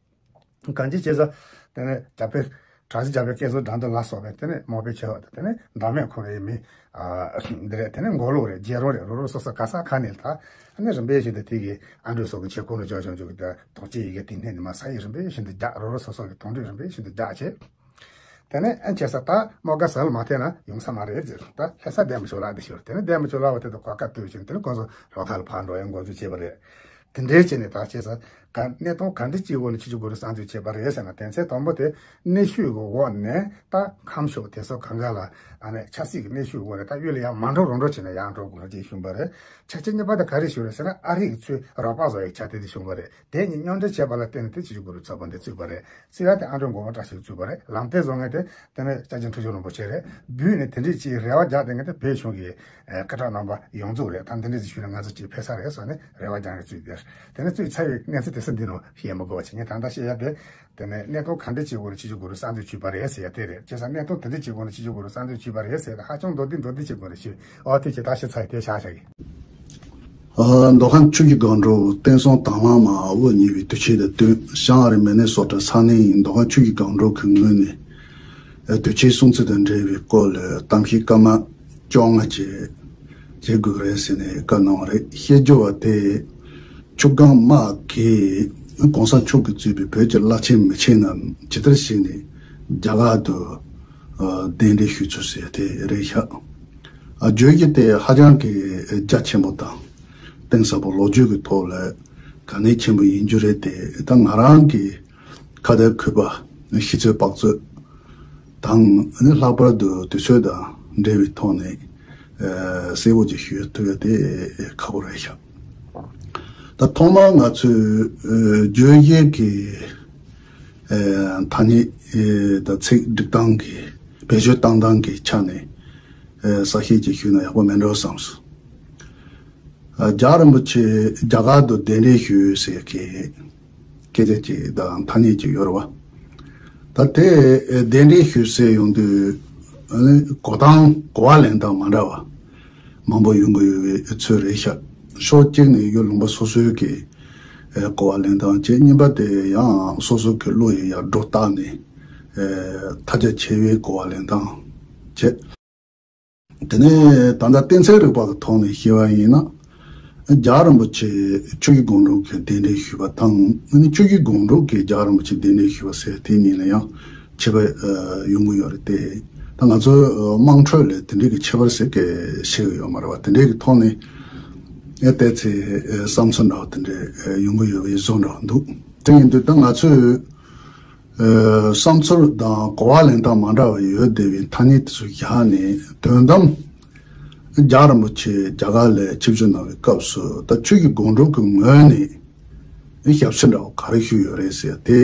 གང་ཅི་བྱས་ཙང་དེ་ནས་རྒྱལ་པོའི་གྲྭ་བཞི་རྒྱལ་པོའི་བསྐྱེད་རྫོགས་འགྲན་བསྡུར་ལ་སོགས་པའི་དེ་ནས་དམག་དཔོན་ཆེ་བ་དང་། དེ་ནས་བདག་མེད་ཁོ་རའི་མི་ཨ་འདི་རེད། དེ་ནས་མགོ་ལོག་རེད། རྒྱལ་རོང་རེད། རོ་རོ་སོ་སོ་ག་ས་ག་ནས་ད་ཨ་ནི་རིམ་པས་བཞིན་དུ་དེ་གི་ཨ་འབྲུག་སོགས་ཀྱི་བྱེད་སྒོ་ནང་འཇོག་བྱུང་བཅུག་གི། ད་དོགས་གཅོད་ཡི་གེ་དེ་སྣེ་ནས་མར་ས་ཡི་རིམ་པས་བཞིན་དུ་རྒྱག། རོ་རོ་སོ་སོ་གི་དོགས་འདྲི་རིམ་པས་བཞིན་དུ་རྒྱག་བྱས། དེ་ནས་ཨ་བྱས་ས་ད་མོ་ག་ས་ལ་མ་ཐེན་ན་ཡོང་ས་མ་རེད་ཟེར། ད་ལྷ་ས་བདེ་མོ་ཆོག་ལ་དེ་ཤོར། དེ་ནས་བདེ་མོ་ཆོག་ལ་བ་དེ་ད་གོ་སྐབས་ཐོབ་བྱུང་། དེ་ནས་ཁོང་ཚོ་ལོག་ཐག་ལ་ཕར་འགྲོ་ཡང་འགོ་འཛུགས་བྱས་པ་རེད། དེ་འདྲའི་བྱས་ནས་ད་བྱས་ས་ག་གནས་སྟངས་ག་འདྲ་ཅིག་འོག་ནས་ཆུ་བཞི་སྒང་དྲུག་གསར་འཛུགས་བྱས་པ་རེད་ཟེར་ན། དོན་ཚན་དང་པོ་དེ་གནོན་ཤུགས་ཀྱི་འོག་ནས་ད་ཁམས་ཕྱོགས་དེ་ཚོ་གང་ག་ལ་ཨ་ནི་ཆབ་སྲིད་ཀྱི་གནོན་ཤུགས་འོག་ནས་ད་གཡུལ་ལ་ཡར་མ་འགྲོ་རོགས་འགྲོ་བྱས་ནས་ཡར་འགྲོ་དགོས་ཅེས་ཞུས་པ་རེད། ཆ་ཆེ་གཉིས་པ་དེ་ག་རེ་ཞུས་རེད་ཟེར་ན། ཨ་རི་གི་ཚོས་རོགས་པ་བཟོ་ཡག་ཆ་དེ་དེ་ཞུས་པ་རེད། དེ་གཉིས་མཉམ་འབྲེལ་བྱས་པ་ལ་བརྟེན་ནས་དེ་ཆུ་བཞི་སྒང་དྲུག་ཚོགས་པ་འདི་བཙུགས་པ་རེད། བཙུགས་ཡ་དེ་ཨ་འབྲུག་མགོན་པོ་བཀྲ་ཤིས་བཙུགས་པ་རེད། ལམ་སྟོན་བཟོ་མཁན་དེ་དེ་ནས་སྐྱབས་རྗེ་འཁྲུངས་སྐྱོབ་རིན་པོ་ཆེ་རེད། བོད་ནས་དེ་འདྲས་ཅིག་རེ་བ་རྒྱག་བསྡད་མཁན་དེ་བོད་གཞུང་གི་ཨ་བཀའ་ཁྲ་རྣམ་པ་ཡོངས་རྫོགས་རེད། ད་འདི་འདྲས་ཅིག་ཞུས་ན་ང་ཚོ་ཅིག་ཕེབས་ས་རེད་ཟེར་ནས་རེ་བ་རྒྱག་ནས་བཙུགས་དེར། དེ་ནས་བཙུགས་ཚར་བའི་གནས་ཚུལ་དེ་ཚོ་འདི་ནང་བཤད་མི་དགོས་པ་བྱས། ངས་ད་ལྟ་བཤད་ཡ་དེ་དེ་ནས་གནས་སྟངས་ག་འདྲ་ཅིག་འོག་ནས་ཆུ་བཞི་སྒང་དྲུག་གསར་འཛུགས་བྱས་པ་རེད་ཟེར་ཡ་དེ་རེད། བྱས་ཙང་གནས་སྟངས་དེ་འདྲ་ཅིག་འོག་ནས་ཆུ་བཞི་སྒང་དྲུག་གསར་འཛུགས་བྱས་པ་རེད་ཟེར་ཡ་དེ་ཧ་ཅང་མདོར་བསྡུས་མདོར་བསྡུས་ཅིག་སྒང་ནས་ཞུས། ཨོ་དེ་ཁྱེད་ད་ཤི་ཚ་ཡི་དེ་ཤ་ཤ་གི། ཨ། མདོ་ཁམས་ཆུ་བཞི་སྒང་དྲུག་བསྟན་སྲུང་དྭང་བླངས་མ་དབུ་བརྙེས་པའི་དུས་ཆེན་དང་བསྟུན། བྱང་ཨ་རི་མི་ནི་སོ་ཊ་ས་གནས་མདོ་ཁམས་ཆུ་བཞི་སྒང་དྲུག་གི་ངོས་ནས་ཨ་དུས་ཆེན་སྲུང་བརྩི་དང་འབྲེལ་བའི་སྐོར་ལ་གཏམ་བཤད་སྐར་མ་བཅོ་ལྔ་ཅིག་བྱེད་དགོས་རེད་ཟེར་ནས་བཀའ་གནང་བ་རེད། བཤད་རྒྱུ་བ་དེ་ཆུ་སྒང་དམག་གིས་གོང་ས་མཆོག་གིས་གཙོས་པའི་བོད་ཀྱི་བླ་ཆེན་མི་ཆེན་རྣམས་ཇི་ལྟར་བྱས་ནས་རྒྱ་གར་དུ་ཨ་གདན་འདྲེན་ཞུས་ཚུལ་ཟེར་དེ་རེད་ཤག་ཨ་བརྗོད་གཞི་དེ་ཧ་ཅང་གི་རྒྱ་ཆེན་པོ་དང་གཏིང་ཟབ་པོ། ལོ་རྒྱུས་ཀྱི་ཐོག་ལ་གལ་གནད་ཆེན་པོ་ཡིན་རྒྱུ་རེད་དེ། ད་ང་རང་གི་ཁ་བརྡ་གུས་པ་ཤེས་ཚོད་དཔག་ཚོད་དང་ནི་ལྷག་པར་དུ་དུས་ཚོད་དང་འབྲེལ་བའི་ཐོག་ནས་ཨ་གསལ་བོ་ཅིག་ཞུ་ཐུབ་ཡ་དེ་ཁག་པོ་རེད་ཤག་ད་ཐོག་མར་ང་ཚོས་ཨ་བརྗོད་གཞི་གི་ཨ་ཐ་སྙད་ཨ་དང་ཚིག་སྒྲིག་སྟངས་ཀྱི་བེད་སྤྱོད་བཏང་སྟངས་ཀྱི་ཆ་ནས་ཨ་གསལ་བཤད་ཅིག་ཞུས་ན་ཡག་པོ་མེད་འགྲོ་བསམས་སོང་། ཨ་རྒྱལ་བ་རིན་པོ་ཆེ་རྒྱ་གར་དུ་གདན་འདྲེན་ཞུས་ཟེར་གྱི་སྐད་ཆ་ཅིག་དང་ཐ་སྙད་ཅིག་ཡོད་རེད་བ། ད་དེ་གདན་འདྲེན་ཞུས་ཟེར་ཡོང་དུས་ཨ་ནི་གོ་སྟངས་གོ་བ་ལེན་སྟངས་མ་འདྲ་བ་མང་པོ་ཡོང་གི་ཡོད་པའི་ཚོད་རེད་ཤག་ཕྱོགས་གཅིག་ནས་ཡུལ་ལུང་པ་སོ་སོའི་གི་ཨ་གོ་བ་ལེན་སྟངས་བྱས། གཉིས་པ་དེ་ཡང་སོ་སོ་གི་བློ་ཡི་ཡར་སྒྲོ་བཏགས་ནས་ཨ་མཐའ་རྒྱ་ཆེ་བའི་གོ་བ་ལེན་སྟངས་བྱས། དེ་ནས་ད་ལྟ་གཏན་ཚིགས་རིག་པ་གི་ཐོག་ནས་བཤད་པ་ཡིན་ན། རྒྱལ་བ་རིན་པོ་ཆེ་ཆུ་བཞི་སྒང་དྲུག་གི་གདན་འདྲེན་ཞུས་པ་དང་། ཨ་ནི་ཆུ་བཞི་སྒང་དྲུག་གིས་རྒྱལ་བ་རིན་པོ་ཆེ་གདན་འདྲེན་ཞུས་པ་ཟེར་དེ་གཉིས་ལ་ཡང་ཁྱད་པར་ཨ་ཡོང་གི་ཡོད་རེད་དེ། ད་ང་ཚོ་ཨ་དམངས་ཁྲོད་ལ་དེ་འདྲའི་གི་ཁྱད་པར་ཟེར་གི་ཤེས་གི་ཡོད་མ་རེད་བ། དེ་འདྲའི་གི་ཐོག་ནས་ཨེ་བལྟས་ཚེ་ཨ་བསམ་ཚུལ་འདྲ་བ་དེ་འདྲ་ཨ་ཡོང་གི་ཡོད་པའི་བཟོ་འདྲ་བ་འདུག་དེ་ཡིན་དུས་ད་ང་ཚོས་ཨ་བསམ་ཚུལ་དང་གོ་བ་ལེན་སྟངས་མ་འདྲ་བ་ཡོད་བསྡད་པའི་ཐ་སྙད་དེ་ཚོ་བཞག་ནས། དོན་དམ་རྒྱལ་བ་རིན་པོ་ཆེ་རྒྱ་གར་ལ་ཆིབས་བསྒྱུར་གནང་བའི་སྐབས་སུ་ད་ཆུ་བཞི་སྒང་དྲུག་གི་ངོས་ནས་ཞབས་ཕྱི་འདྲ་བོ་ག་རེ་ཞུས་ཡོད་རེད་ཟེར་དེ་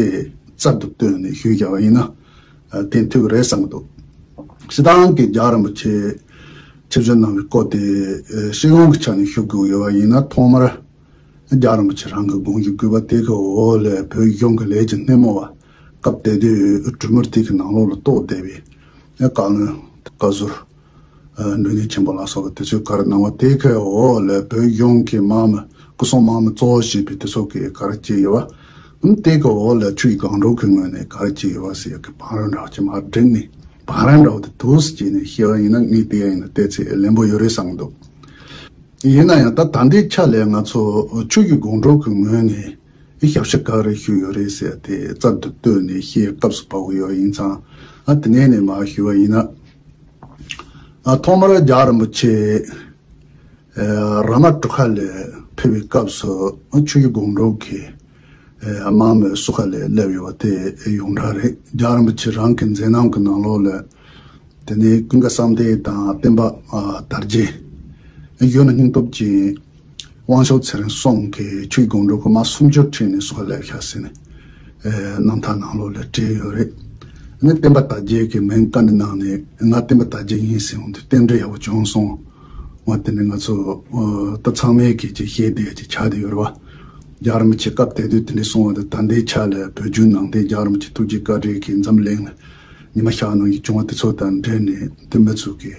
རྩལ་དུ་བཏོན་ནས་ཞུས་བཞག་པ་ཡིན་ན་ཨ་དེ་འཐུས་རེད་བསམ་གྱི་འདུག་སྤྱིར་བཏང་གི་རྒྱལ་བ་རིན་པོ་ཆེ་ཆིབས་བསྒྱུར་གནང་བའི་སྐོར་དེ་ཨ་སྤྱི་ཡོངས་ཀྱི་ཆ་ནས་ཞུ་དགོས་ཡོད་པ་ཡིན་ན། ཐོག་མར་རྒྱལ་བ་རིན་པོ་ཆེ་རང་གི་དགོངས་གཞི་དགོས་པ་དེ་གི་འོག་ལ་བོད་གཞུང་གི་ལས་ཀྱི་སྣེ་མོ་བ། སྐབས་དེ་དུས་གྲོས་མོལ་དེ་གི་ནང་ལོགས་ལ་གཏོགས་བསྡད་པའི་བཀའ་བློན་བཀའ་ཟུར་ཨ་འབྲུག་གནས་ཆེན་པོ་ལ་སོགས་པ་དེ་ཚོས་ག་རེ་གནང་བ། དེ་གི་འོག་ལ་བོད་གཞུང་གི་དམག་མི་སྐུ་སྲུང་དམག་མི་གཙོ་བོ་བྱས་པའི་དེ་ཚོ་གིས་ག་རེ་བྱས་ཡོད་པ། ཨ་དེ་གི་འོག་ལ་ཆུ་བཞི་སྒང་དྲུག་གི་ངོས་ནས་ག་རེ་བྱས་ཡོད་པ་ཟེར་ཡག་གི་བང་རིམ་འདྲ་བ་ཅིག་མར་བསྒྲིགས་ནས། བང་རིམ་འདྲ་བོ་དེ་འདུག་སེ་བྱས་ནས་བཤད་པ་ཡིན་ན། ངས་བལྟས་པ་ཡིན་ན་བལྟས་ཚེ་ལན་པོ་ཡོད་རེད་བསམ་གྱི་འདུག་ཡིན་ན་ཡང་ད་ད་ལྟའི་ཆ་ལ་ང་ཚོ་ཆུ་བཞི་སྒང་དྲུག་གི་ངོས་ནས་ཞབས་ཕྱི་ག་རེ་ཞུས་ཡོད་རེད་ཟེར་དེ་རྩལ་དུ་བཏོན་ནས་བཤད་སྐབས་སུ་བབས་ཡོད་ཡིན་ཙང་། ཨ་དེ་ནས་ནས་མར་ཞུ་བ་ཡིན་ན། ཨ་ཐོག་མར་རྒྱལ་བ་རིན་པོ་ཆེ་ཨ་ར་མ་གྲུ་ཁ་ལ་ཕེབས་པའི་སྐབས་སུ་ཨ་ཆུ་བཞི་སྒང་དྲུག་གི་ཨ་དམག་མི་བསུ་ཁ་ལ་སླེབས་ཡོད་པ་དེ་ཡོངས་གྲགས་རེད། རྒྱལ་བ་རིན་པོ་ཆེ་རང་གི་མཛད་རྣམ་གྱི་ནང་ལོགས་ལ། དེ་ནས་ཀུན་དགའ་བསམ་གཏན་དང་སྟོན་པ་ཨ་དར་རྒྱས། གཞོན་ནུ་སྙིང་སྟོབས་ཅན་དབང་ཕྱུག་ཚེ་རིང་གསུམ་གྱིས་ཆུ་བཞི་སྒང་དྲུག་གི་དམག་སུམ་ཅུ་ཁྲིད་ནས་བསུ་ཁ་སླེབས་ཤག་ཟེར་ནས་ཨེ་རྣམ་ཐར་ནང་ལོགས་ལ་བྲིས་ཡོད་རེད། ཨ་ནི་སྟོན་པ་དར་རྒྱས་ཀྱིས་མིང་བཀའ་འདྲི་གནང་ནས། ང་སྟོན་པ་དར་རྒྱས་ཡིན་ཟེར་འོང་དུས་རྟེན་འབྲེལ་ཡག་པོ་བྱུང་སོང་། འོ་དེ་ནས་ང་ཚོ་ཨ་ད་ཚང་མས་ཀྱིས་ཅིག་ཤེས་བསྡད་ཅིག་ཆགས་བསྡད་ཡོད་རེད་བ། རྒྱལ་བ་རིན་པོ་ཆེ་སྐབས་དེ་དུས་དེ་འདྲ་གསུངས་པ་དང་། ད་ལྟའི་ཆ་ལ་བོད་བརྒྱུད་ནང་བསྟན་རྒྱལ་བ་རིན་པོ་ཆེ་ཐུགས་རྗེ་བཀའ་དྲིན་གྱིས་འཛམ་གླིང་ལ་ཉི་མ་ཤར་གནང་རྒྱུ་བྱུང་བ་དེ་ཚོ་དང་འབྲེལ་ནས། དེ་མི་ཚོ་གིས་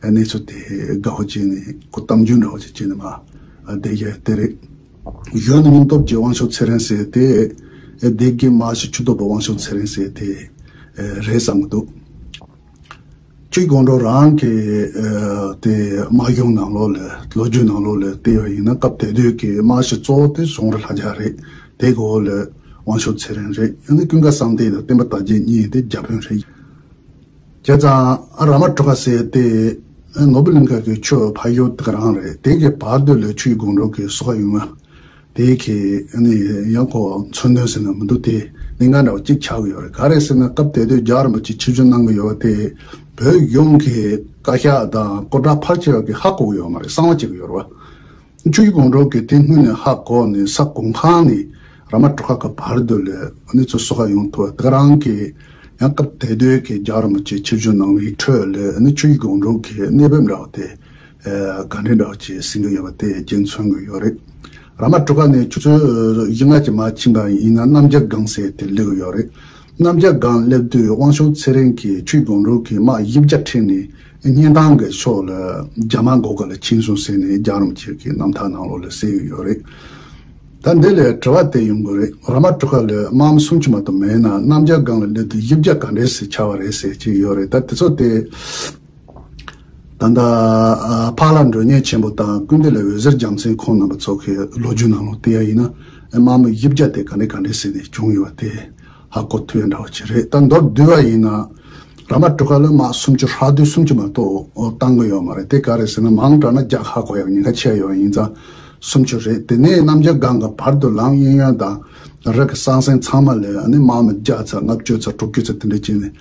གནས་ཚུལ་དེ་དགའ་བོ་བྱས་ནས་ཁོ་གཏམ་རྒྱུད་འདྲ་བོ་ཅིག་བྱས་ནས་མར་བསྡད་ཡ་དེ་རེད། གཞོན་ནུ་སྙིང་སྟོབས་ཀྱི་དབང་ཕྱུག་ཚེ་རིང་ཟེར་དེ། སྡེ་དགེ་རྨ་བྱ་ཆོས་ཐོབ་པའི་དབང་ཕྱུག་ཚེ་རིང་ཟེར་དེ་རེད་བསམ་གྱི་འདུག་ཆུ་བཞི་སྒང་དྲུག་རང་གི་ཨ་དེ་དམག་གཞུང་ནང་ལོགས་ལ། ལོ་རྒྱུས་ནང་ལོགས་ལ་བལྟས་པ་ཡིན་ན། སྐབས་དེ་དུས་ཀྱི་དམག་སྤྱི་གཙོ་བོ་དེ་ཟུང་ར་ལྷ་རྒྱལ་རེད། དེ་གི་འོག་ལ་དབང་ཕྱུག་ཚེ་རིང་རེད། ཨ་ནི་ཀུན་དགའ་བསམ་གཏན་དང་སྟོན་པ་དར་རྒྱས་གཉིས་དེ་རྒྱ་དཔོན་རེད། བྱས་ཙང་ར་མ་གྲུ་ཁ་ཟེར་དེ་ནོར་བུ་གླིང་ཁ་གི་ཆོས་ཕ་ཡུལ་དེ་ག་རང་རེད། དེ་གི་བར་དུ་ལ་ཆོས་དགོང་དྲོ་གི་སོ་ཁ་ཡོང་བ། དེ་གི་ནི་ཡང་ཁོ་མཚོན་དོན་ཟེར་ན་མི་འདུག་དེ་གླིང་ག་འདྲ་བ་གཅིག་ཆགས་ཀྱི་ཡོད་རེད། ག་རེ་ཟེར་ན་སྐབས་དེ་དུས་རྒྱལ་བ་རིན་པོ་ཆེ་ཆིབས་བསྒྱུར་གནང་གི་ཡོད་པ་དེ་བོད་ཡོངས་ཀྱི་བཀའ་ཤག་དང་སྐུ་དྲག་ཕལ་ཆེ་བ་གི་ཧ་གོ་གི་ཡོད་མ་རེད། གསང་བ་གཅིག་གི་ཡོད་རེད་བ། ཆོས་དགོང་དྲོ་གི་དེ་སྔོན་ནས་ཧ་གོ་ནས་ས་གོང་ཁང་ནས་ར་མ་གྲུ་ཁ་གི་བར་དུ་ལ་ནི་ཚུར་སོ་ཁ་ཡོང་ཐུབ་པ། དེ་རང་གི་ཡང་སྐབས་དེ་དུས་ཀྱི་རྒྱལ་བ་རིན་པོ་ཆེ་ཆིབས་བསྒྱུར་གནང་བའི་ཁྲོད་ལ་ནི་ཆོས་དགོང་དྲོ་གི་གནས་བབ་འདྲ་བ་དེ་ག་འདྲ་འདྲ་བ་ཅིག་ཟིན་གྱི་ཡོད་པ་དེ་རྒྱུ་མཚོན་གྱི་ཡོད་རེད། ར་མ་གྲུ་ཁ་ནས་ཆུ་ཚོད་བཞི་ལྔ་ཅིག་མར་ཕྱིན་པ་ཡིན་ན་རྣམ་རྒྱལ་སྒང་ཟེར་དེ་སླེབས་ཀྱི་ཡོད་རེད། རྣམ་རྒྱལ་སྒང་སླེབས་དུས་དབང་ཕྱུག་ཚེ་རིང་གིས་ཆོས་དགོང་དྲོ་གི་དམག་བཞི་བརྒྱ་ཁྲིད་ནས་སྙེ་ཐང་གི་ཕྱོགས་ལ་རྒྱ་དམག་འགོག་ག་ལ་ཕྱིན་སོང་ཟེར་ནས་རྒྱལ་བ་རིན་པོ་ཆེ་གི་རྣམ་ཐར་ནང་ལོགས་ལ་གསལ་ཡོད་རེད། ད་འདི་ལས་དྲི་བ་དེ་ཡོང་གི་རེད། ར་མ་གྲུ་ཁ་ལ་དམག་མི་སུམ་ཅུ་མ་གཏོགས་མེད་ན་རྣམ་རྒྱལ་སྒང་ལ་སླེབས་དུས་བཞི་བརྒྱ་ག་འདྲས་སེ་ཆགས་པ་རེད་ཟེར་གྱི་ཡོད་རེད། ད་དེ་ཚོ་དེ། ད་ལྟ་ཨ་ཕག་ལ་མགྲོན་གཉེར་ཆེན་པོ་དང་ཀུན་བདེ་ལ་འོད་ཟེར་རྒྱལ་མཚན་ཁོང་རྣམ་པ་ཚོ་གི་ལོ་རྒྱུས་ནང་ལོགས་བལྟས་ཡ་ཡིན་ན་དམག་མི་བཞི་བརྒྱ་དེ་ག་འདྲ་ག་འདྲ་ཟེར་ནས་བྱུང་ཡོད་པ་དེ་ཧ་གོ་ཐུབ་ཡ་འདྲ་བ་ཅིག་རེད། ད་མདོར་བསྡུས་པ་ཡིན་ན་ར་མ་གྲུ་ཁ་ལ་དམག་སུམ་ཅུ་ཧྲག་བསྡུས་སུམ་ཅུ་མ་གཏོགས་བཏང་གི་ཡོད་མ་རེད། དེ་ག་རེ་ཟེར་ན་མང་དྲགས་ན་རྒྱག་ཧ་གོ་ཡ་ཉེན་ཁ་ཆེ་ཡོད་ཡིན་ཙང་སུམ་ཅུ་རེད། དེ་ནས་རྣམ་རྒྱལ་སྒང་གི་བར་དུ་ལམ་གཡས་གཡོན་དང་རི་གི་ས་མཚམས་ཚང་མ་ལ་ནི་དམག་མི་བརྒྱ་ཚ་ལྔ་བཅུ་ཚ་དྲུག་ཅུ་ཚ་དེ་འདྲ་བྱས་ནས།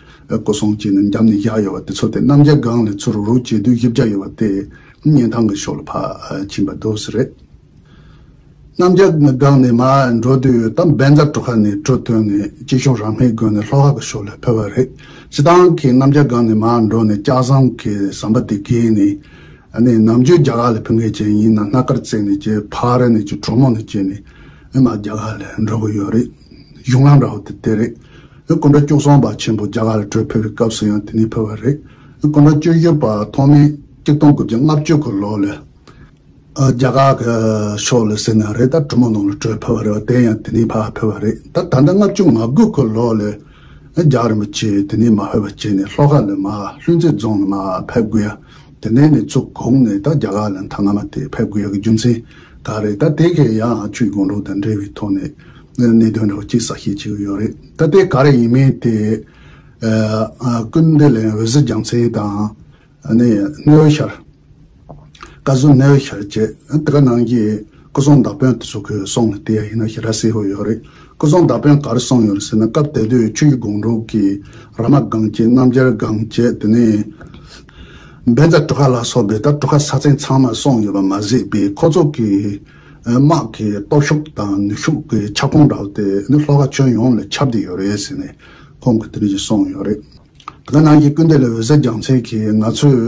སྐུ་སྲུང་བྱས་ནས་འཇམ་ནས་བཞག་ཡོད་པ་དེ་ཚོ་དེ་རྣམ་རྒྱལ་སྒང་ལ་ཚུར་རུག་བྱེད་དུས་བཞི་བརྒྱ་ཡོད་པ་དེ་སྙེ་ཐང་གི་ཕྱོགས་ལ་ཕར་ཕྱིན་པ་འདུག་ཟེར་རེད། རྣམ་རྒྱལ་སྒང་ནས་མར་འགྲོ་དུས་ད་བན་ཛ་གྲུ་ཁ་ནས་གྲུ་བཏོན་ནས་སྐྱིད་གཤོངས་རང་སྨད་དགོན་ནས་ལྷོ་ཁ་གི་ཕྱོགས་ལ་ཕེབས་པ་རེད། སྤྱིར་བཏང་གི་རྣམ་རྒྱལ་སྒང་ནས་མར་འགྲོ་ནས་ལྕགས་ཟམ་གི་ཟམ་པ་དེ་བརྒལ་ནས་ཨ་ནི་ནམ་རྒྱུན་རྒྱ་གར་ལ་ཕེབས་མཁན་ཅན་ཡིན་ན་སྣ་དཀར་རྩེ་ནས་བྱས་ཕག་རི་ནས་བྱས་གྲོ་མོ་ནས་བྱས་ནས་ཨ་མར་རྒྱ་གར་ལ་འགྲོ་གི་ཡོད་རེད། གཞུང་ལམ་འདྲ་བོ་དེ་དེ་རེད། ཨེ་སྐུ་ཕྲེང་བཅུ་གསུམ་པ་ཆེན་པོ་རྒྱ་གར་ལ་བྲོས་ཕེབས་པའི་སྐབས་སུ་ཡང་དེ་ནས་ཕེབས་པ་རེད། ཨེ་སྐུ་ཕྲེང་བཅུ་བཞི་པ་ཐོག་མའི་གཅིག་སྟོང་དགུ་བརྒྱ་ལྔ་བཅུ་གི་ལོ་ལ་ཨ་རྒྱ་གར་གྱི་ཕྱོགས་ལ་ཟེར་ན་རེད། ད་གྲུ་མོ་ནང་ལ་བྲོས་ཕེབས་པ་རེད་བ། དེ་ཡང་དེ་ནས་ཕར་ཕེབས་པ་རེད། ད་ད་ལྟ་ལྔ་བཅུ་ང་དགུ་གི་ལོ་ལ་ཨ་རྒྱལ་བ་རིན་པོ་ཆེ་དེ་ནས་མར་ཕེབས་པ་བྱས་ནས་ལྷོ་ཁ་ལ་མར་ལྷུན་རྩེ་རྫོང་ལ་མར་ཕེབས་དགོས་ཡ། དེ་ནས་ནི་ཚུར་གོང་ནས་ད་རྒྱ་གར་ལ་མཐའ་སྔ་མ་དེ་ཕེབས་དགོས་ཡ་གི་རྒྱུ་མཚན་ག་རེ། ད་དེ་གས་ཡང་ཆོས་དགོང་དྲོ་དང་འབྲེལ་བའི་ཐོག་ནས་གནད་དོན་འདྲ་བོ་གཅིག་གསལ་བཤད་བྱེད་ཀྱི་ཡོད་རེད། ད་དེ་ག་རེ་ཡིན་མིན་དེ་ཨ་ཨ་ཀུན་བདེ་ལ་འོད་ཟེར་རྒྱལ་མཚན་དང་ཨ་ནི་གནས་ཡུལ་ཤར། བཀའ་ཟུར་གནས་ཡུལ་ཤར་བཅས་དེ་ག་ནང་གི་སྐུ་གསུང་བདག་དཔོན་དེ་ཚོ་གི་གསུང་ལ་བལྟས་ཡ་ཡིན་ན་ཞེ་དྲག་གསལ་པོ་ཡོད་རེད། སྐུ་གསུང་བདག་དཔོན་ག་རེ་གསུངས་ཡོད་རེད་ཟེར་ན་སྐབས་དེ་དུས་ཆོས་ཀྱི་སྒོམ་རོགས་ཀྱི་ར་མ་སྒང་བཅས་རྣམ་རྒྱལ་སྒང་བཅས་དེ་ནས་བན་ཛ་གྲུ་ཁ་ལ་སོགས་པའི་ད་གྲུ་ཁ་ས་ཚན་ཚང་མ་གསུངས་ཡོད་པ་མ་ཟད་པའི་ཁོ་ཚོ་གི་དམག་གི་སྟོབས་ཤུགས་དང་ནུས་ཤུགས་ཀྱི་ཁྱབ་ཁོངས་འདྲ་བོ་དེ་ནི་ལྷོ་ཁ་ཁྱོན་ཡོངས་ལ་ཁྱབ་བསྡད་ཡོད་རེད་ཟེར་ནས་ཁོང་གིས་དེ་འདྲ་ཞིག་གསུངས་ཡོད་རེད། དེ་ག་ནང་བཞིན་ཀུན་བདེ་ལ་འོད་ཟེར་རྒྱལ་མཚན་གྱིས་ང་ཚོས་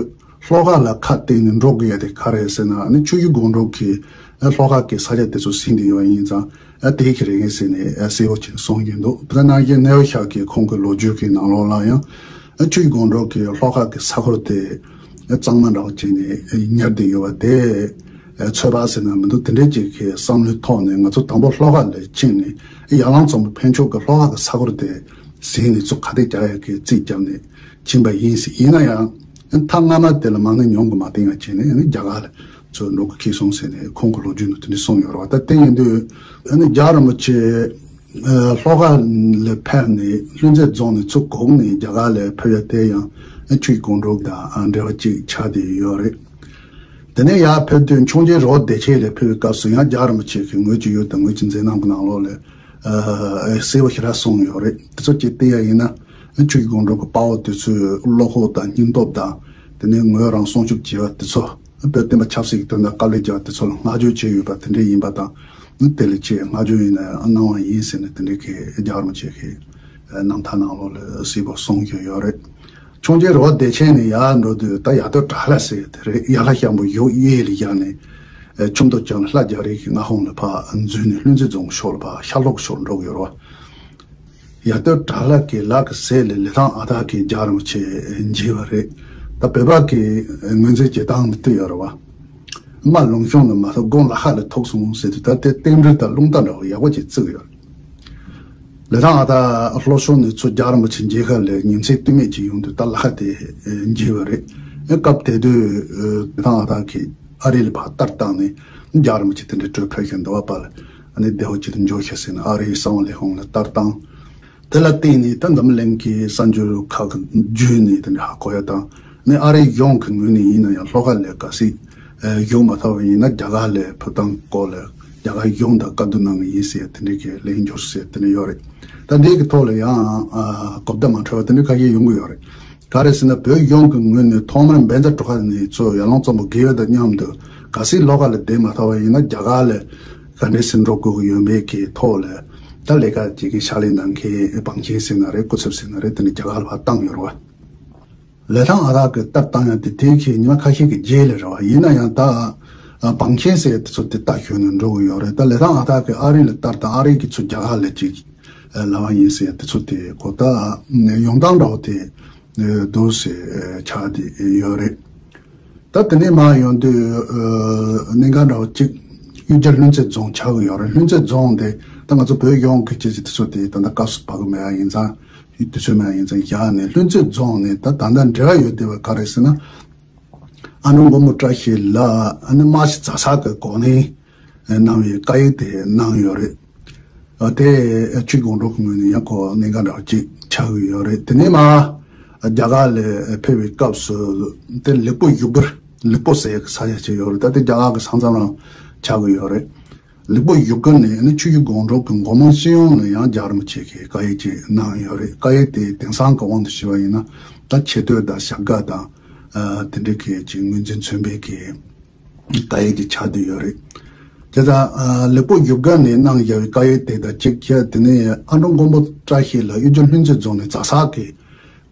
ལྷོ་ཁ་ལ་ཁ་གཏད་ནས་འགྲོ་དགོས་ཡ་དེ་ག་རེ་ཟེར་ན་ནི་ཆོས་བརྒྱུད་སྒོམ་རོགས་ཀྱིས་ལྷོ་ཁ་གི་ས་ཆ་དེ་ཚོ་ཟིན་བསྡད་ཡོད་ཡིན་ཙང་དེ་གི་རེད་ཟེར་ནས་གསལ་པོ་བྱས་གསུང་གི་འདུག་དེ་ག་ནང་བཞིན་གནས་བབ་ཤག་གིས་ཁོང་གི་ལོ་རྒྱུས་ཀྱི་ནང་ལོགས་ལ་ཡང་ཆོས་བརྒྱུད་སྒོམ་རོགས་ཀྱིས་ལྷོ་ཁ་གི་ས་ཁུལ་དེ་གཙང་མ་འདྲ་བོ་བྱས་ནས་ཉར་བསྡད་ཡོད་པ་དེ་ཚོད་དཔག་ཟེར་ན་མི་འདུག་དེ་འདྲའི་ཅིག་གི་བསམ་བློའི་ཐོག་ནས་ང་ཚོ་དང་པོ་ལྷོ་ཁ་ལ་ཕྱིན་ནས་ཡར་ལངས་ཙམ་ཕན་ཆོད་ཀྱི་ལྷོ་ཁ་གི་ས་ཁུལ་དེ། ཟིན་ནས་ཚུར་ཁ་གཏད་རྒྱག་ཡག་གི་རྩིས་བརྒྱབ་ནས་ཕྱིན་པ་ཡིན་ཟེར། ཡིན་ན་ཡང་མཐའ་སྔ་མ་དེ་ལ་མང་ན་ཉུང་གི་མ་བསྟན་ཡང་བྱས་ནས་རྒྱ་གར་ལ་ཚུར་འགྲོ་གི་འཁེལ་སོང་ཟེར་ནས་ཁོང་གི་ལོ་རྒྱུས་ནང་དེ་འདྲ་གསུངས་ཡོད་རེད་བ། ད་དེ་ཡིན་དུས་རྒྱལ་བ་རིན་པོ་ཆེ་ལྷོ་ཁ་ལ་ཕེབས་ནས་ལྷུན་རྩེ་རྫོང་ནས་ཚུར་གོང་ནས་རྒྱ་གར་ལ་ཕེབས་ཡ་དེ་ཡང་ཆོས་ཀྱི་སྒོམ་རོགས་དང་འབྲེལ་བ་གཅིག་ཆགས་བསྡད་ཡོད་རེད། དེ་ནས་ཡར་ཕེབས་དུས་འཕྱོངས་རྒྱས་རི་བོ་བདེ་ཆེན་ལ་ཕེབས་པའི་སྐབས་སུ་ཡང་རྒྱལ་བ་རིན་པོ་ཆེ་གིས་ངོས་ཀྱི་ཡུལ་དང་ངོས་ཀྱི་མཛད་རྣམ་གྱི་ནང་ལོགས་ལ་ཨ་གསལ་པོ་ཞེ་དྲག་གསུངས་ཡོད་རེད། དེ་ཚོ་གཅིག་བལྟས་ཡ་ཡིན་ན་ཆོས་ཀྱི་སྒོམ་རོགས་ཀྱི་དཔའ་བོ་དེ་ཚོའི་བློ་ཁོག་དང་སྙིང་སྟོབས་དང་དེ་ནས་ངོས་རང་སྲུང་སྐྱོབ་བྱས་པ་དེ་ཚོ་བོད་བསྟན་པ་ཆབ་སྲིད་ཀྱི་དོན་དག་དཀའ་ལས་བརྒྱབ་པ་དེ་ཚོ་ལ་བསྔགས་བརྗོད་བྱས་ཡོད་པ་དེ་འདྲ་ཡིན་པ་དང་དེ་ལ་ཆེས་བསྔགས་བརྗོད་ཡིན་ན་ཡང་གནང་བ་ཡིན་ཟེར་ནས་དེ་འདྲའི་གི་རྒྱལ་བ་རིན་པོ་ཆེ་གི་རྣམ་ཐར་ནང་ལོགས་ལ་གསལ་པོ་གསུངས་ཡོད་ཡོད་རེད། འཕྱོངས་རྒྱས་རི་བོ་བདེ་ཆེན་ནས་ཡར་འགྲོ་དུས་ད་ཡར་སྟོད་བྲག་ལྷ་ཟེར་དེ་རེད། ཡར་ལྷ་ཤམ་བུ་བཞུགས་གཡས་ལ་ཡར་ནས་ཆུ་མདོ་བྱང་ལྷ་རྒྱ་རས་ཀྱི་མངའ་ཁོངས་ལ་ཕར་འཛུལ་ནས་ལྷུན་རྩེ་རྫོང་ཕྱོགས་ལ་ཕར་ཤར་ལྷོ་ཕྱོགས་འགྲོ་གི་ཡོད་རེད་བ། ཡར་སྟོད་བྲག་ལྷ་གི་ལག་གི་ཟས་ལ་ལི་ཐང་ཨ་སྟག་གིས་རྒྱལ་བ་རིན་པོ་ཆེ་མཇལ་བ་རེད། ད་བོད་པ་གི་ངོས་འཛིན་བྱེད་སྟངས་འདི་ལྟོས་ཡོད་རེད་བ། རྨ་ལུང་གཤོང་ལ་མ་ཐུག་དགུང་ལ་ཁ་ལ་ཐུག་སོང་ཟེར་དུས་ད་ལྟའི་རྟེན་འབྲེལ་དང་རླུང་རྟ་འདྲ་བོ་ཡག་པོ་ཅིག་བརྩི་གི་ཡོད་རེད། ལི་ཐང་ཨ་སྟག་ལྷོ་ཕྱོགས་ནས་ཚུར་རྒྱལ་བ་རིན་པོ་ཆེ་མཇལ་ཁ་ལ་ཉིན་མཚན་རྟིང་མེད་ཅིག་ཡོང་དུས་ད་ལ་ཁ་དེ་མཇལ་བ་རེད། ཨེ་སྐབས་དེ་དུས་ལི་ཐང་ཨ་སྟག་གིས་ཨ་རི་ལ་ཕར་ལྟར་བཏང་ནས་རྒྱལ་བ་རིན་པོ་ཆེ་དེ་འདྲ་བྲོས་ཕེབས་ཤིང་འདུག་བ་པ་ལ་ཨ་ནི་བདེ་བོ་ཅིག་ཏུ་འགྱོ་ཤིག་ཟེར་ནས་ཨ་རིའི་གསང་བ་ལས་ཁུངས་ལ་ལྟར་བཏང་། དེ་ལ་བརྟེན་ནས་ད་འཛམ་གླིང་གི་གསར་འགྱུར་ཁག་གི་བརྒྱུད་ནས་དེ་འདྲ་ཧ་གོ་ཡ་དང་། ནས་ཨ་རིའི་གཞུང་གི་ངོས་ནས་ཡིན་ན་ཡང་ལྷོ་ཁ་ལ་གལ་སྲིད་ཨ་བཞུགས་མ་ཐུབ་པ་ཡིན་ན་རྒྱ་གར་ལ་ཕེབས་སྟངས་སྐོར་ལ་རྒྱ་གར་གཞུང་དང་བཀའ་བསྡུར་གནང་གི་ཡིན་ཟེར་དེ་འདྲའི་གི་ལན་འབྱོར་ཟེར་དེ་འདྲ་ཡོད་རེད། ད་འདི་གི་ཐོག་ལ་ཡང་ཨ་གོ་བརྡ་མ་འཕྲོད་པ་དེ་འདྲ་ཁ་ཤས་ཡོང་གི་ཡོད་རེད། ག་རེ་ཟེར་ན་བོད་གཞུང་གི་ངོས་ནས་ཐོག་མར་བཛྲ་གྲུ་ཁ་ནས་ཚུར་ཡར་ཀླུང་གཙང་པོ་བརྒལ་ཡོད་དང་མཉམ་དུ་གལ་སྲིད་ལྷོ་ཁ་ལ་བསྡད་མ་ཐུབ་པ་ཡིན་ན་རྒྱ་གར་ལ་ག་འདྲ་ཞིག་འགྲོ་དགོས་ཀྱི་ཡོད་མེད་ཀྱི་ཐོག་ལ་ད་ལས་ཀ་བྱེད་མཁན་ཕྱག་ལས་གནང་མཁན་བང་ཆེན་ཟེར་ན་རེད། སྐུ་ཚབ་ཟེར་ན་རེད། དེ་ནི་རྒྱ་གར་ལ་ཕར་བཏང་ཡོད་རེད་བ། ལི་ཐང་ཨ་ཐར་གྱིས་ལྟར་བཏང་ཡང་དེ་དེའི་ཁའི་ཉི་མ་ཁ་ཤས་ཀྱི་རྗེས་ལ་རེད་བ། ཡིན་ན་ཡང་ད་ཨ་བང་ཆེན་ཟེར་དེ་ཚོ་དེ་ལྟ་ཞུས་ནས་འགྲོ་གི་ཡོད་རེད། ད་ལི་ཐང་ཨ་ཐར་གྱིས་ཨ་རི་ལ་ལྟར་དང་ཨ་རི་གིས་ཚུར་རྒྱ་གར་ལ་ཅིག་ལབ་པ་ཡིན་ཟེར་དེ་ཚོ་དེ་གོ་ད་ཡོང་སྟངས་འདྲ་བོ་དེ་འདུག་ཟེར་ཆགས་བསྡད་ཡོད་རེད། ད་དེ་ནས་མར་ཡོང་དུས་ཨ་གནད་འགག་འདྲ་བོ་གཅིག་གཡུ་རྒྱལ་ལྷུན་རྩེ་རྫོང་ཆགས་ཀྱི་ཡོད་རེད། ལྷུན་རྩེ་རྫོང་དེ་ད་ང་ཚོ་བོད་གཞུང་གི་ཅི་ཅི་དེ་ཚོ་དེ་ད་ལྟ་སྐབས་སུ་བབས་ཀྱི་མེད་ཡ་ཡིན་ཙང་དུས་ཚོད་མེད་ཡ་ཡིན་ཙང་བཞག་ནས། ལྷུན་རྩེ་རྫོང་ནས་ད་ད་ལྟ་འབྲེལ་བ་ཡོད་བསྡད་པ་ག་རེ་ཟེར་ན། ཨ་ནུ་མགོན་པོ་བཀྲ་ཤིས་ལ་ཨ་ནི་རྨ་བྱ་རྫ་ས་གི་གོ་གནས་གནང་བའི་བཀའ་ཡིག་དེ་གནང་ཡོད་རེད། ཨ་དེ་ཆོས་དགོང་དྲོ་གི་ངོས་ནས་ཡང་ཁོ་གནད་འགག་འདྲ་བོ་ཅིག་ཆགས་ཀྱི་ཡོད་རེད། དེ་ནས་མར་རྒྱ་གར་ལ་ཕེབས་པའི་སྐབས་སུ་དེ་ལེགས་པོ་བཞུགས་སྒར། ལེགས་པོ་ཟེར་ཡག་གི་ས་ཆ་ཅིག་ཡོད་རེད། ད་དེ་རྒྱ་གར་གྱི་ས་མཚམས་རང་ཆགས་ཀྱི་ཡོད་རེད། ལེགས་པོ་བཞུགས་སྒར་ནས་ནི་ཆོས་བརྒྱུད་དགོང་དྲོ་གི་མགོ་མང་སྤྱི་ཡོངས་ལ་ཡང་རྒྱལ་བ་རིན་པོ་ཆེ་གིས་བཀའ་ཡིག་ཅིག་གནང་ཡོད་རེད། བཀའ་ཡིག་དེ་དེང་སང་གི་དབང་དུ་བྱས་པ་ཡིན་ན་ད་ཆེ་བསྟོད་དང་ཞབས་དགའ་དང་ཨ་དེ་འདྲའི་གི་ཅིག་ངོས་འཛིན་མཚོན་པའི་གི་བཀའ་ཡིག་ཅིག་ཆགས་བསྡད་ཡོད་རེད། དེ་ཙང་ཨ་ལེགས་པོ་བཞུགས་སྒར་ནས་གནང་བཞག་པའི་བཀའ་ཡིག་དེ་དང་གཅིག་ཁྱེད་དེ་ནས་ཨ་འབྲུག་མགོན་པོ་བཀྲ་ཤིས་ལ་གཡུ་རྒྱལ་ལྷུན་རྩེ་རྫོང་ནས་རྫ་ས་གི་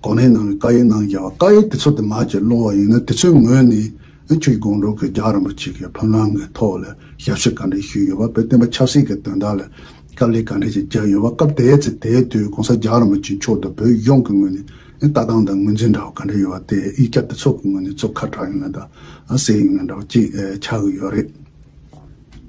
གོ་གནས་གནང་བའི་བཀའ་ཡིག་གནང་བཞག་པ། བཀའ་ཡིག་དེ་ཚོ་དེ་མར་ཅིག་ཀློག་པ་ཡིན་ན་དེ་ཚོའི་ངོས་ནས་ཆོས་ཀྱི་དགོང་དྲོ་གི་རྒྱལ་བ་རིན་པོ་ཆེ་གི་ཕེབས་ལམ་གྱི་ཐོག་ལ་ཞབས་ཕྱི་ག་འདྲ་ཞུས་ཡོད་པ། བོད་བསྟན་པ་ཆབ་སྲིད་ཀྱི་དོན་དག་ལ་དཀའ་ལས་ག་འདྲ་ཞིག་བརྒྱབ་ཡོད་པ། སྐབས་དེའི་ཚེ་དེའི་དུས་གོང་ས་རྒྱལ་བ་རིན་པོ་ཆེ་མཆོག་དང་བོད་གཞུང་གི་ངོས་ནས་ལྟ་སྟངས་དང་ངོས་འཛིན་འདྲ་བ་ག་འདྲ་ཡོད་པ་དེ་ཡིག་ཆ་དེ་ཚོ་གི་ངོས་ནས་ཚུར་ཁ་གྲག་ཡོང་ཡ་དང་གསལ་ཡོང་ཡ་འདྲ་བ་ཅིག་ཆགས་ཀྱི་ཡོད་རེད།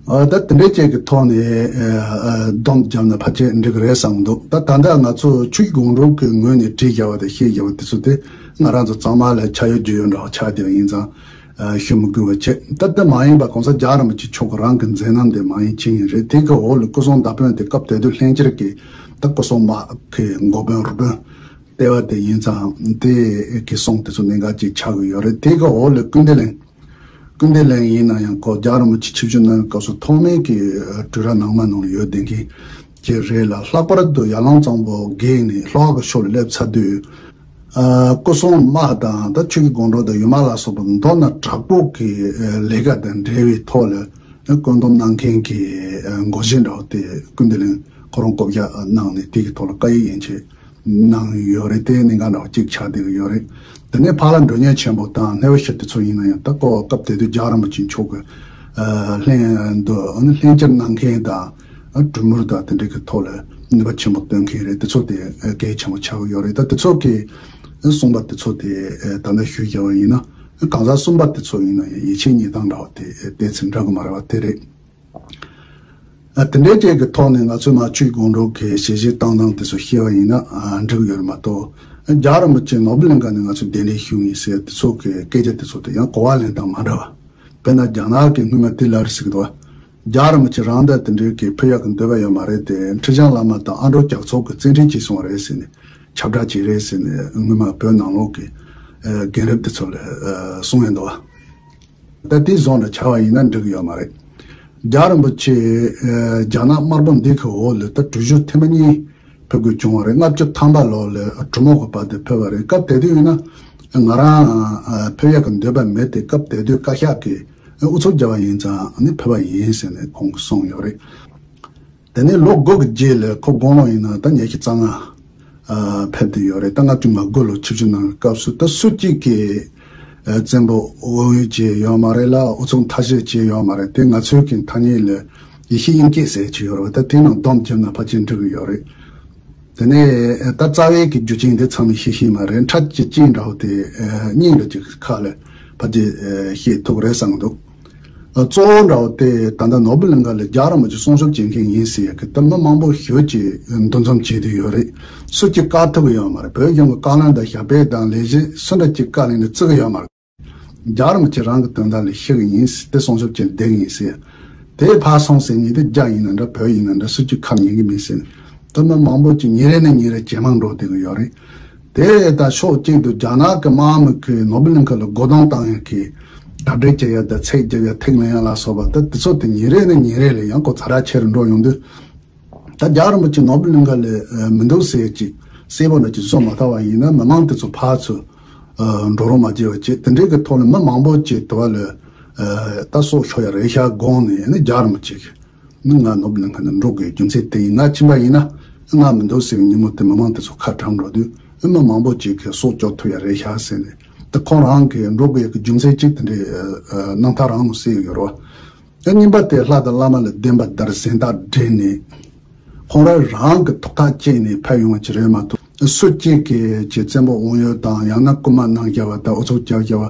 ཨ་ད་དེ་འདྲའི་ཅིག་གི་ཐོག་ནས་ཨ་ཨ་སྡོམ་བརྒྱབ་ན་ཕལ་ཆེར་འགྲིག་གི་རེད་བསམ་གྱི་འདུག་ད་ད་ལྟ་ང་ཚོ་ཆོས་ཀྱི་དགོང་དྲོ་གི་ངོས་ནས་བྲིས་བཞག་པ་དང་བཤད་བཞག་པ་དེ་ཚོ་དེ་ང་རང་ཚོ་གཙང་མ་ལ་ཆ་ཡོད་རྒྱུས་ཡོད་འདྲ་བ་ཆགས་བསྡད་པ་ཡིན་ཙང་ཨ་ཞུ་མི་དགོས་པ་བྱས། ད་ལྟ་མ་ཡིན་པ་གོང་ས་རྒྱལ་བ་རིན་པོ་ཆེ་མཆོག་གི་རང་གི་མཛད་རྣམ་དེ་མ་ཡིན་ཅི་ཡིན་རེད། དེ་གི་འོག་ལ་སྐུ་གསུང་མདའ་དཔོན་དེ་སྐབས་དེ་དུས་ལྷན་རྒྱས་ཀྱི་ད་སྐུ་གསུང་དམག་གི་འགོ་དཔོན་རུ་དཔོན་ལྟེ་བ་དེ་ཡིན་ཙང་དེ་གི་གསུང་དེ་ཚོ་གནད་འགག་ཅིག་ཆགས་ཀྱི་ཡོད་རེད། དེ་གི་འོག་ལ་ཀུན་བདེ་གླིང་། ཀུན་བདེ་གླིང་ཡིན་ན་ཡང་ཁོ་རྒྱལ་བ་རིན་པོ་ཆེ་ཆིབས་བསྒྱུར་གནང་བའི་སྐབས་སུ་ཐོག་མའི་གི་གྲུ་ར་ནང་མ་ནང་ལ་ཡོད་བསྡད་མཁན་ཅིག་རེད་ལ། ལྷག་པར་དུ་ཡར་ཀླུང་གཙང་པོ་བརྒལ་ནས་ལྷོ་ཁ་གི་ཕྱོགས་ལ་སླེབས་ཚར་དུས་ཨ་སྐུ་གསུང་དམག་དང་ད་ཆོས་ཀྱི་དགོང་དྲོ་དང་ཡུལ་དམག་ལ་སོགས་པ་མདོར་ན་དྲག་པོ་གི་ལས་ཀ་དང་འབྲེལ་བའི་ཐོག་ལ་བཀོད་འདོམས་གནང་མཁན་གྱི་འགོ་བཞེས་འདྲ་བོ་དེ་ཀུན་བདེ་གླིང་ཁོ་རང་བསྐོ་བཞག་གནང་ནས་དེ་གི་ཐོག་ལ་བཀའ་ཡིག་ཡན་ཆད་གནང་ཡོད་རེད། དེ་གནད་འགག་འདྲ་བོ་གཅིག་ཆགས་བསྡད་ཀྱི་ཡོད་རེད། དེ་ནས་ཕར་ལ་མགྲོན་གཉེར་ཆེན་པོ་དང་སྣེ་བ་ཤོད་དེ་ཚོ་ཡིན་ན་ཡང་ད་ཀོ་སྐབས་དེ་དུས་རྒྱལ་བ་རིན་པོ་ཆེ་མཆོག་གི་ཨ་ལྷན་དུ་ཨ་ནི་ལྷན་བཅར་གནང་མཁན་དང་ཨ་གྲོས་མོལ་དང་དེ་འདྲ་གི་ཐོག་ལ་ནུས་པ་ཆེན་པོ་བཏོན་མཁན་རེད། དེ་ཚོ་དེ་ཨ་གལ་ཆེན་པོ་ཆགས་ཀྱི་ཡོད་རེད། ད་དེ་ཚོ་གི་ཨ་གསུངས་པ་དེ་ཚོ་དེ་ཨ་ད་ལྟ་ཞུས་བཞག་པ་ཡིན་ན་ཨ་གང་ཟག་གསུམ་པ་དེ་ཚོ་ཡིན་ན་ཡང་ཡིད་ཆེས་རྙེད་སྟངས་འདྲ་བ་དེ་ཨ་ཏོག་ཙམ་འདྲ་གི་མ་རེད་བ། དེ་རེད། ཨ་དེ་འདྲའི་ཅིག་གི་ཐོག་ནས་ང་ཚོས་མར་ཆོས་དགོང་དྲོ་གི་ཞལ་བཞེས་བཏང་སྟངས་དེ་ཚོ་བཤད་པ་ཡིན་ན་ཨ་འགྲིག་གི་ཡོད་རེད་མ་གཏོགས། རྒྱལ་བ་རིན་པོ་ཆེ་ནོར་བུ་གླིང་ག་ནས་ང་ཚོས་གདན་འདྲེན་ཞུ་ཡིན་ཟེར་དེ་ཚོ་གི་སྐད་ཆ་དེ་ཚོ་དེ་ཡང་གོ་བ་ལེན་སྟངས་མ་འདྲ་བ། དཔེར་ན་རྒྱ་ནག་གི་སྔོན་མ་ཏི་ལ་རི་ཟེར་གི་འདུག་བ། རྒྱལ་བ་རིན་པོ་ཆེ་རང་ད་དེ་འདྲའི་གི་ཕེབས་ཡག་གི་འདོད་པ་ཡོད་མ་རེད་དེ། ཁྲི་བྱང་བླ་མ་དང་ཨ་འབྲུག་རྒྱལ་ཚོགས་ཀྱི་བཙན་ཁྲིད་བྱས་སོང་བ་རེད་ཟེར་ནས་ཁྱབ་བསྒྲགས་བྱས་རེད་ཟེར་ནས་སྔོན་མ་བོད་ནང་ལོགས་ཀྱི་ཨ་རྒན་རབས་དེ་ཚོ་ལ་ཨ་གསུངས་ཡོད་འདུག་བ། ད་དེ་བཟོ་འདྲ་བྱ་བ་ཡིན་ན་འགྲིག་གི་ཡོད་མ་རེད། རྒྱལ་བ་རིན་པོ་ཆེ་ཨ་རྒྱ་ནག་དམར་པོ་འདི་གི་འོག་ལ་ད་གྲུ་བཞི་ཐེངས་མ་གཉིས་ཕེབས་དགོས་བྱུང་བ་རེད། ལྔ་བཅུ་ཐམ་པ་ལོ་ལ་གྲུ་མོ་གི་བར་དུ་ཕེབས་པ་རེད། སྐབས་དེ་དུས་ཡིན་ན་ང་རང་ཨ་ཕེབས་ཡག་གི་འདོད་པ་མེད་དེ། སྐབས་དེ་དུས་བཀའ་ཤག་གིས་ཨུ་ཚུགས་བརྒྱབ་པ་ཡིན་ཙང་ནི་ཕེབས་པ་ཡིན་ཟེར་ནས་ཁོང་གིས་གསུངས་ཡོད་རེད། དེ་ནས་ལོ་དགུ་གི་རྗེས་ལ་ཁོ་དགུང་ལོ་ཡིན་ན་ད་ཉི་ཤུ་རྩ་ལྔ་ཨ་ཕེབས་བསྡད་ཡོད་རེད། ད་ལྔ་བཅུ་ང་དགུ་ལོ་ཆིབས་བསྒྱུར་གནང་བའི་སྐབས་སུ་ད་སུ་གཅིག་གིས་ཨ་བཙན་པོ་དབང་ཡོད་བྱས་ཡོད་མ་རེད་ལ། ཨུ་ཚུགས་མཐའ་བཞི་བྱས་ཡོད་མ་རེད། དེ་ང་ཚོའི་གི་ཐ་སྙད་ལ་ཡེ་ཤེས་དབྱིངས་སྐྱེས་ཟེར་གྱི་ཡོད་རེད་བ། ད་དེ་ནང་སྡོམ་བརྒྱབ་ན་ཕལ་ཆེར་འགྲིག་གི་ཡོད་རེད། དེ་ནས་ཨ་ད་རྩ་བའི་གི་རྒྱུ་རྐྱེན་དེ་ཚང་མས་ཤེས་ཤེས་མ་རེད། ཕྲ་ཅིག་ཅིག་འདྲ་བོ་དེ་ཨ་གཉིས་འདྲ་ཅིག་ཁ་ལ་ཕལ་ཆེར་ཨ་བཤད་ཐུབ་རེད་བསམ་གི་འདུག་ཨ་གཙོ་བོ་འདྲ་བོ་དེ་ད་ལྟ་ནོར་བུ་གླིང་ག་ལ་རྒྱལ་བ་རིན་པོ་ཆེ་གསུང་ཆོས་བྱེད་མཁན་ཡིན་ཟེར་ཡ་གི་ད་མི་མང་པོ་ཞེ་པོ་ཅིག་འདུ་འཛོམས་བྱེད་བསྡད་ཡོད་རེད། སུ་གཅིག་བཀག་ཐུབ་ཀྱི་ཡོད་མ་རེད། བོད་གཞུང་གི་བཀའ་བློན་དང་ཞབས་པད་དང་ལས་བྱེད་སུ་འདྲ་གཅིག་བཀག་ལེན་ནས་བརྩི་གི་ཡོད་མ་རེད། རྒྱལ་བ་རིན་པོ་ཆེ་རང་གི་དོན་དག་ལ་ཤི་གི་ཡིན་ཟེར། དེ་གསུང་ཆོས་བྱེད་བསྡད་ཀྱི་ཡིན་ཟེར། དེ་ཕར་སོང་ཟེར་ཉིན་དེ་རྒྱ་ཡིན་ན་འདྲ་བོད་ཡིན་ན་འདྲ་སུ་གཅིག་ཁ་ཉན་གི་མིན་ཟེར། ཨ་མི་མང་པོ་ཅིག་ཉིན་རེ་ནས་ཉིན་རེ་ཇེ་མང་འགྲོ་བསྡད་ཀྱི་ཡོད་རེད། དེ་ད་ཕྱོགས་གཅིག་ཏུ་རྒྱ་ནག་གི་དམག་མི་གིས་ནོར་བུ་གླིང་ཁ་ལ་སྒོ་རྡུང་བཏང་ཡག་གི་གྲ་སྒྲིག་བྱེད་ཡག་དང་ཚིག་རྒྱབ་ཡག་ཐིག་ལེན་ཡག་ལ་སོགས་པ་ད་དེ་ཚོ་དེ་ཉིན་རེ་ནས་ཉིན་རེ་ལ་ཡང་ཁོ་ཚ་དྲག་ཆེ་རུ་འགྲོ་ཡོང་དུས། ད་རྒྱལ་བ་རིན་པོ་ཆེ་ནོར་བུ་གླིང་ཁ་ལ་ཨ་མི་འདུག་ཟེར་ཅིག་གསལ་པོ་འདྲ་ཅིག་བཟོ་མ་ཐུབ་པ་ཡིན་ན་མི་མང་དེ་ཚོ་ཕར་ཚུར་ཨ་འགྲོ་རོགས་མ་བྱས་པ་བྱས། དེ་འདྲའི་གི་ཐོག་ནས་མི་མང་པོ་ཅིག་དུ་བ་ལ་ཨ་ད་སྲོག་ཤོར་ཡག་རེད་ཤག་དགོངས་ནས་ཨ་ནི་རྒྱལ་བ་རིན་པོ་ཆེ་གིས་ནི་ང་ནོར་བུ་གླིང་ཁ་ནས་འགྲོ་དགོས་རྒྱུ་མཚན་དེ་ཡིན། ང་ཕྱིན་པ་ཡིན་ན་ང་མི་འདུག་ཟེར་བའི་ཉིན་མོ་དེ་མི་མང་དེ་ཚོ་ཁ་གྲམ་འགྲོ་དུས་ཨ་མི་མང་པོ་ཅིག་གིས་སྲོག་སྐྱོབ་ཐུབ་ཡག་རེད་ཤག་ཟེར་ནས། དེ་ཁོང་རང་གིས་འགྲོ་དགོས་ཡག་གི་རྒྱུ་མཚན་གཅིག་དེ་འདྲའི་ཨ་ཨ་རྣམ་ཐར་རང་ནས་གསལ་ཡོད་རེད་བ། ཨ་གཉིས་པ་དེ་ལྷ་དང་བླ་མ་ལ་བདེན་པ་བདར་གཟེངས་རྟགས་སྦྲེལ་ནས། ཁོང་རང་རང་གི་ཐོག་ཐག་བཅད་ནས་ཕེབས་ཡོང་བ་ཅིག་རེད་མ་གཏོགས། སུ་གཅིག་གིས་ཀྱི་བཙན་པོ་དབང་ཡོད་དང་ཡང་ན་རྐུན་མ་གནང་བཞག་པ་དང་ཨུ་ཚུགས་རྒྱག་བཞག་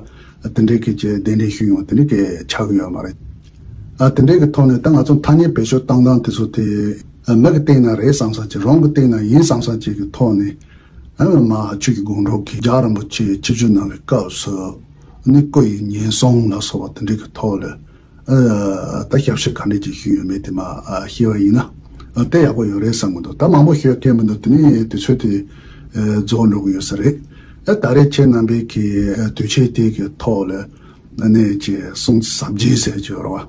པ་དེ་འདྲའི་གི་ཅིག་གདན་འདྲེན་ཞུས་ཡོང་དེ་འདྲའི་གི་ཆགས་ཀྱི་ཡོད་མ་རེད། ཨ་དེ་འདྲའི་གི་ཐོག་ནས་ད་ང་ཚོ་ཐ་སྙད་བེད་སྤྱོད་བཏང་སྟངས་དེ་ཚོ་དེ་ཨ་མི་གི་སྟེང་ན་རེད་བསམ་བསམ་ཅིག་རང་གི་སྟེང་ན་ཡིན་བསམ་བསམ་ཅིག་གི་ཐོག་ནས། ཨ་མ་ཆོས་ཀྱི་དགོང་དྲོ་གི་རྒྱལ་བ་རིན་པོ་ཆེ་ཆིབས་བསྒྱུར་གནང་བའི་སྐབས་སུ་ནི་སྐུ་ཡི་ཉེན་སྲུང་ལ་སོགས་པ་དེ་འདྲའི་གི་ཐོག་ལ། ཨ་ད་ཞབས་ཕྱི་ག་འདྲ་ཅིག་ཞུས་ཡོད་མེད་དེ་མ་ཨ་ཤེས་པ་ཡིན་ན། ཨ་དེ་ཡག་པོ་ཡོད་རེད་བསམ་གི་འདུག་ད་མང་པོ་ཤོད་མཁན་མི་འདུག་དེ་ནས་དུས་ཚོད་དེ་ཨ་རྫོགས་འགྲོ་གི་ཡོད་ས་རེད། ཨ་ད་རེས་ཁྱེད་རྣམ་པས་ཀྱི་ཨ་དུས་ཆེན་དེ་གི་ཐོག་ལ་ཨ་ནི་ཅིག་གསུང་ཟབ་རྒྱས་ཟེར་གྱི་ཡོད་རེད་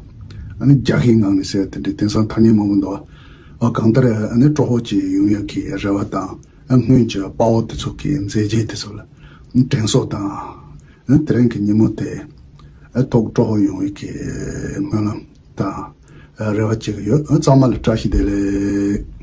བ། ཨ་ནི་རྒྱ་ཧིན་ངང་ནས་ཟེར་དེ་འདྲའི་དེང་སང་ཐ་སྙད་མང་པོ་འདུག་ཨ་གང་ལྟར་ཨ་ནི་སྤྲོ་པོ་ཅིག་ཡོང་ཡག་གི་རེ་བ་དང་། ཨ་སྔོན་གྱི་དཔའ་བོ་དེ་ཚོ་གི་མཛད་རྗེས་དེ་ཚོ་ལ་དྲན་གསོ་དང་། ཨ་དེ་རིང་གི་ཉིན་མོ་དེ་ཨ་ཐུགས་སྤྲོ་པོ་ཡོང་བའི་གི་སྨོན་ལམ་དང་ཨ་རེ་བ་བྱེད་ཀྱི་ཡོད། ཨ་ཚང་མ་ལ་བཀྲ་ཤིས་བདེ་ལེགས།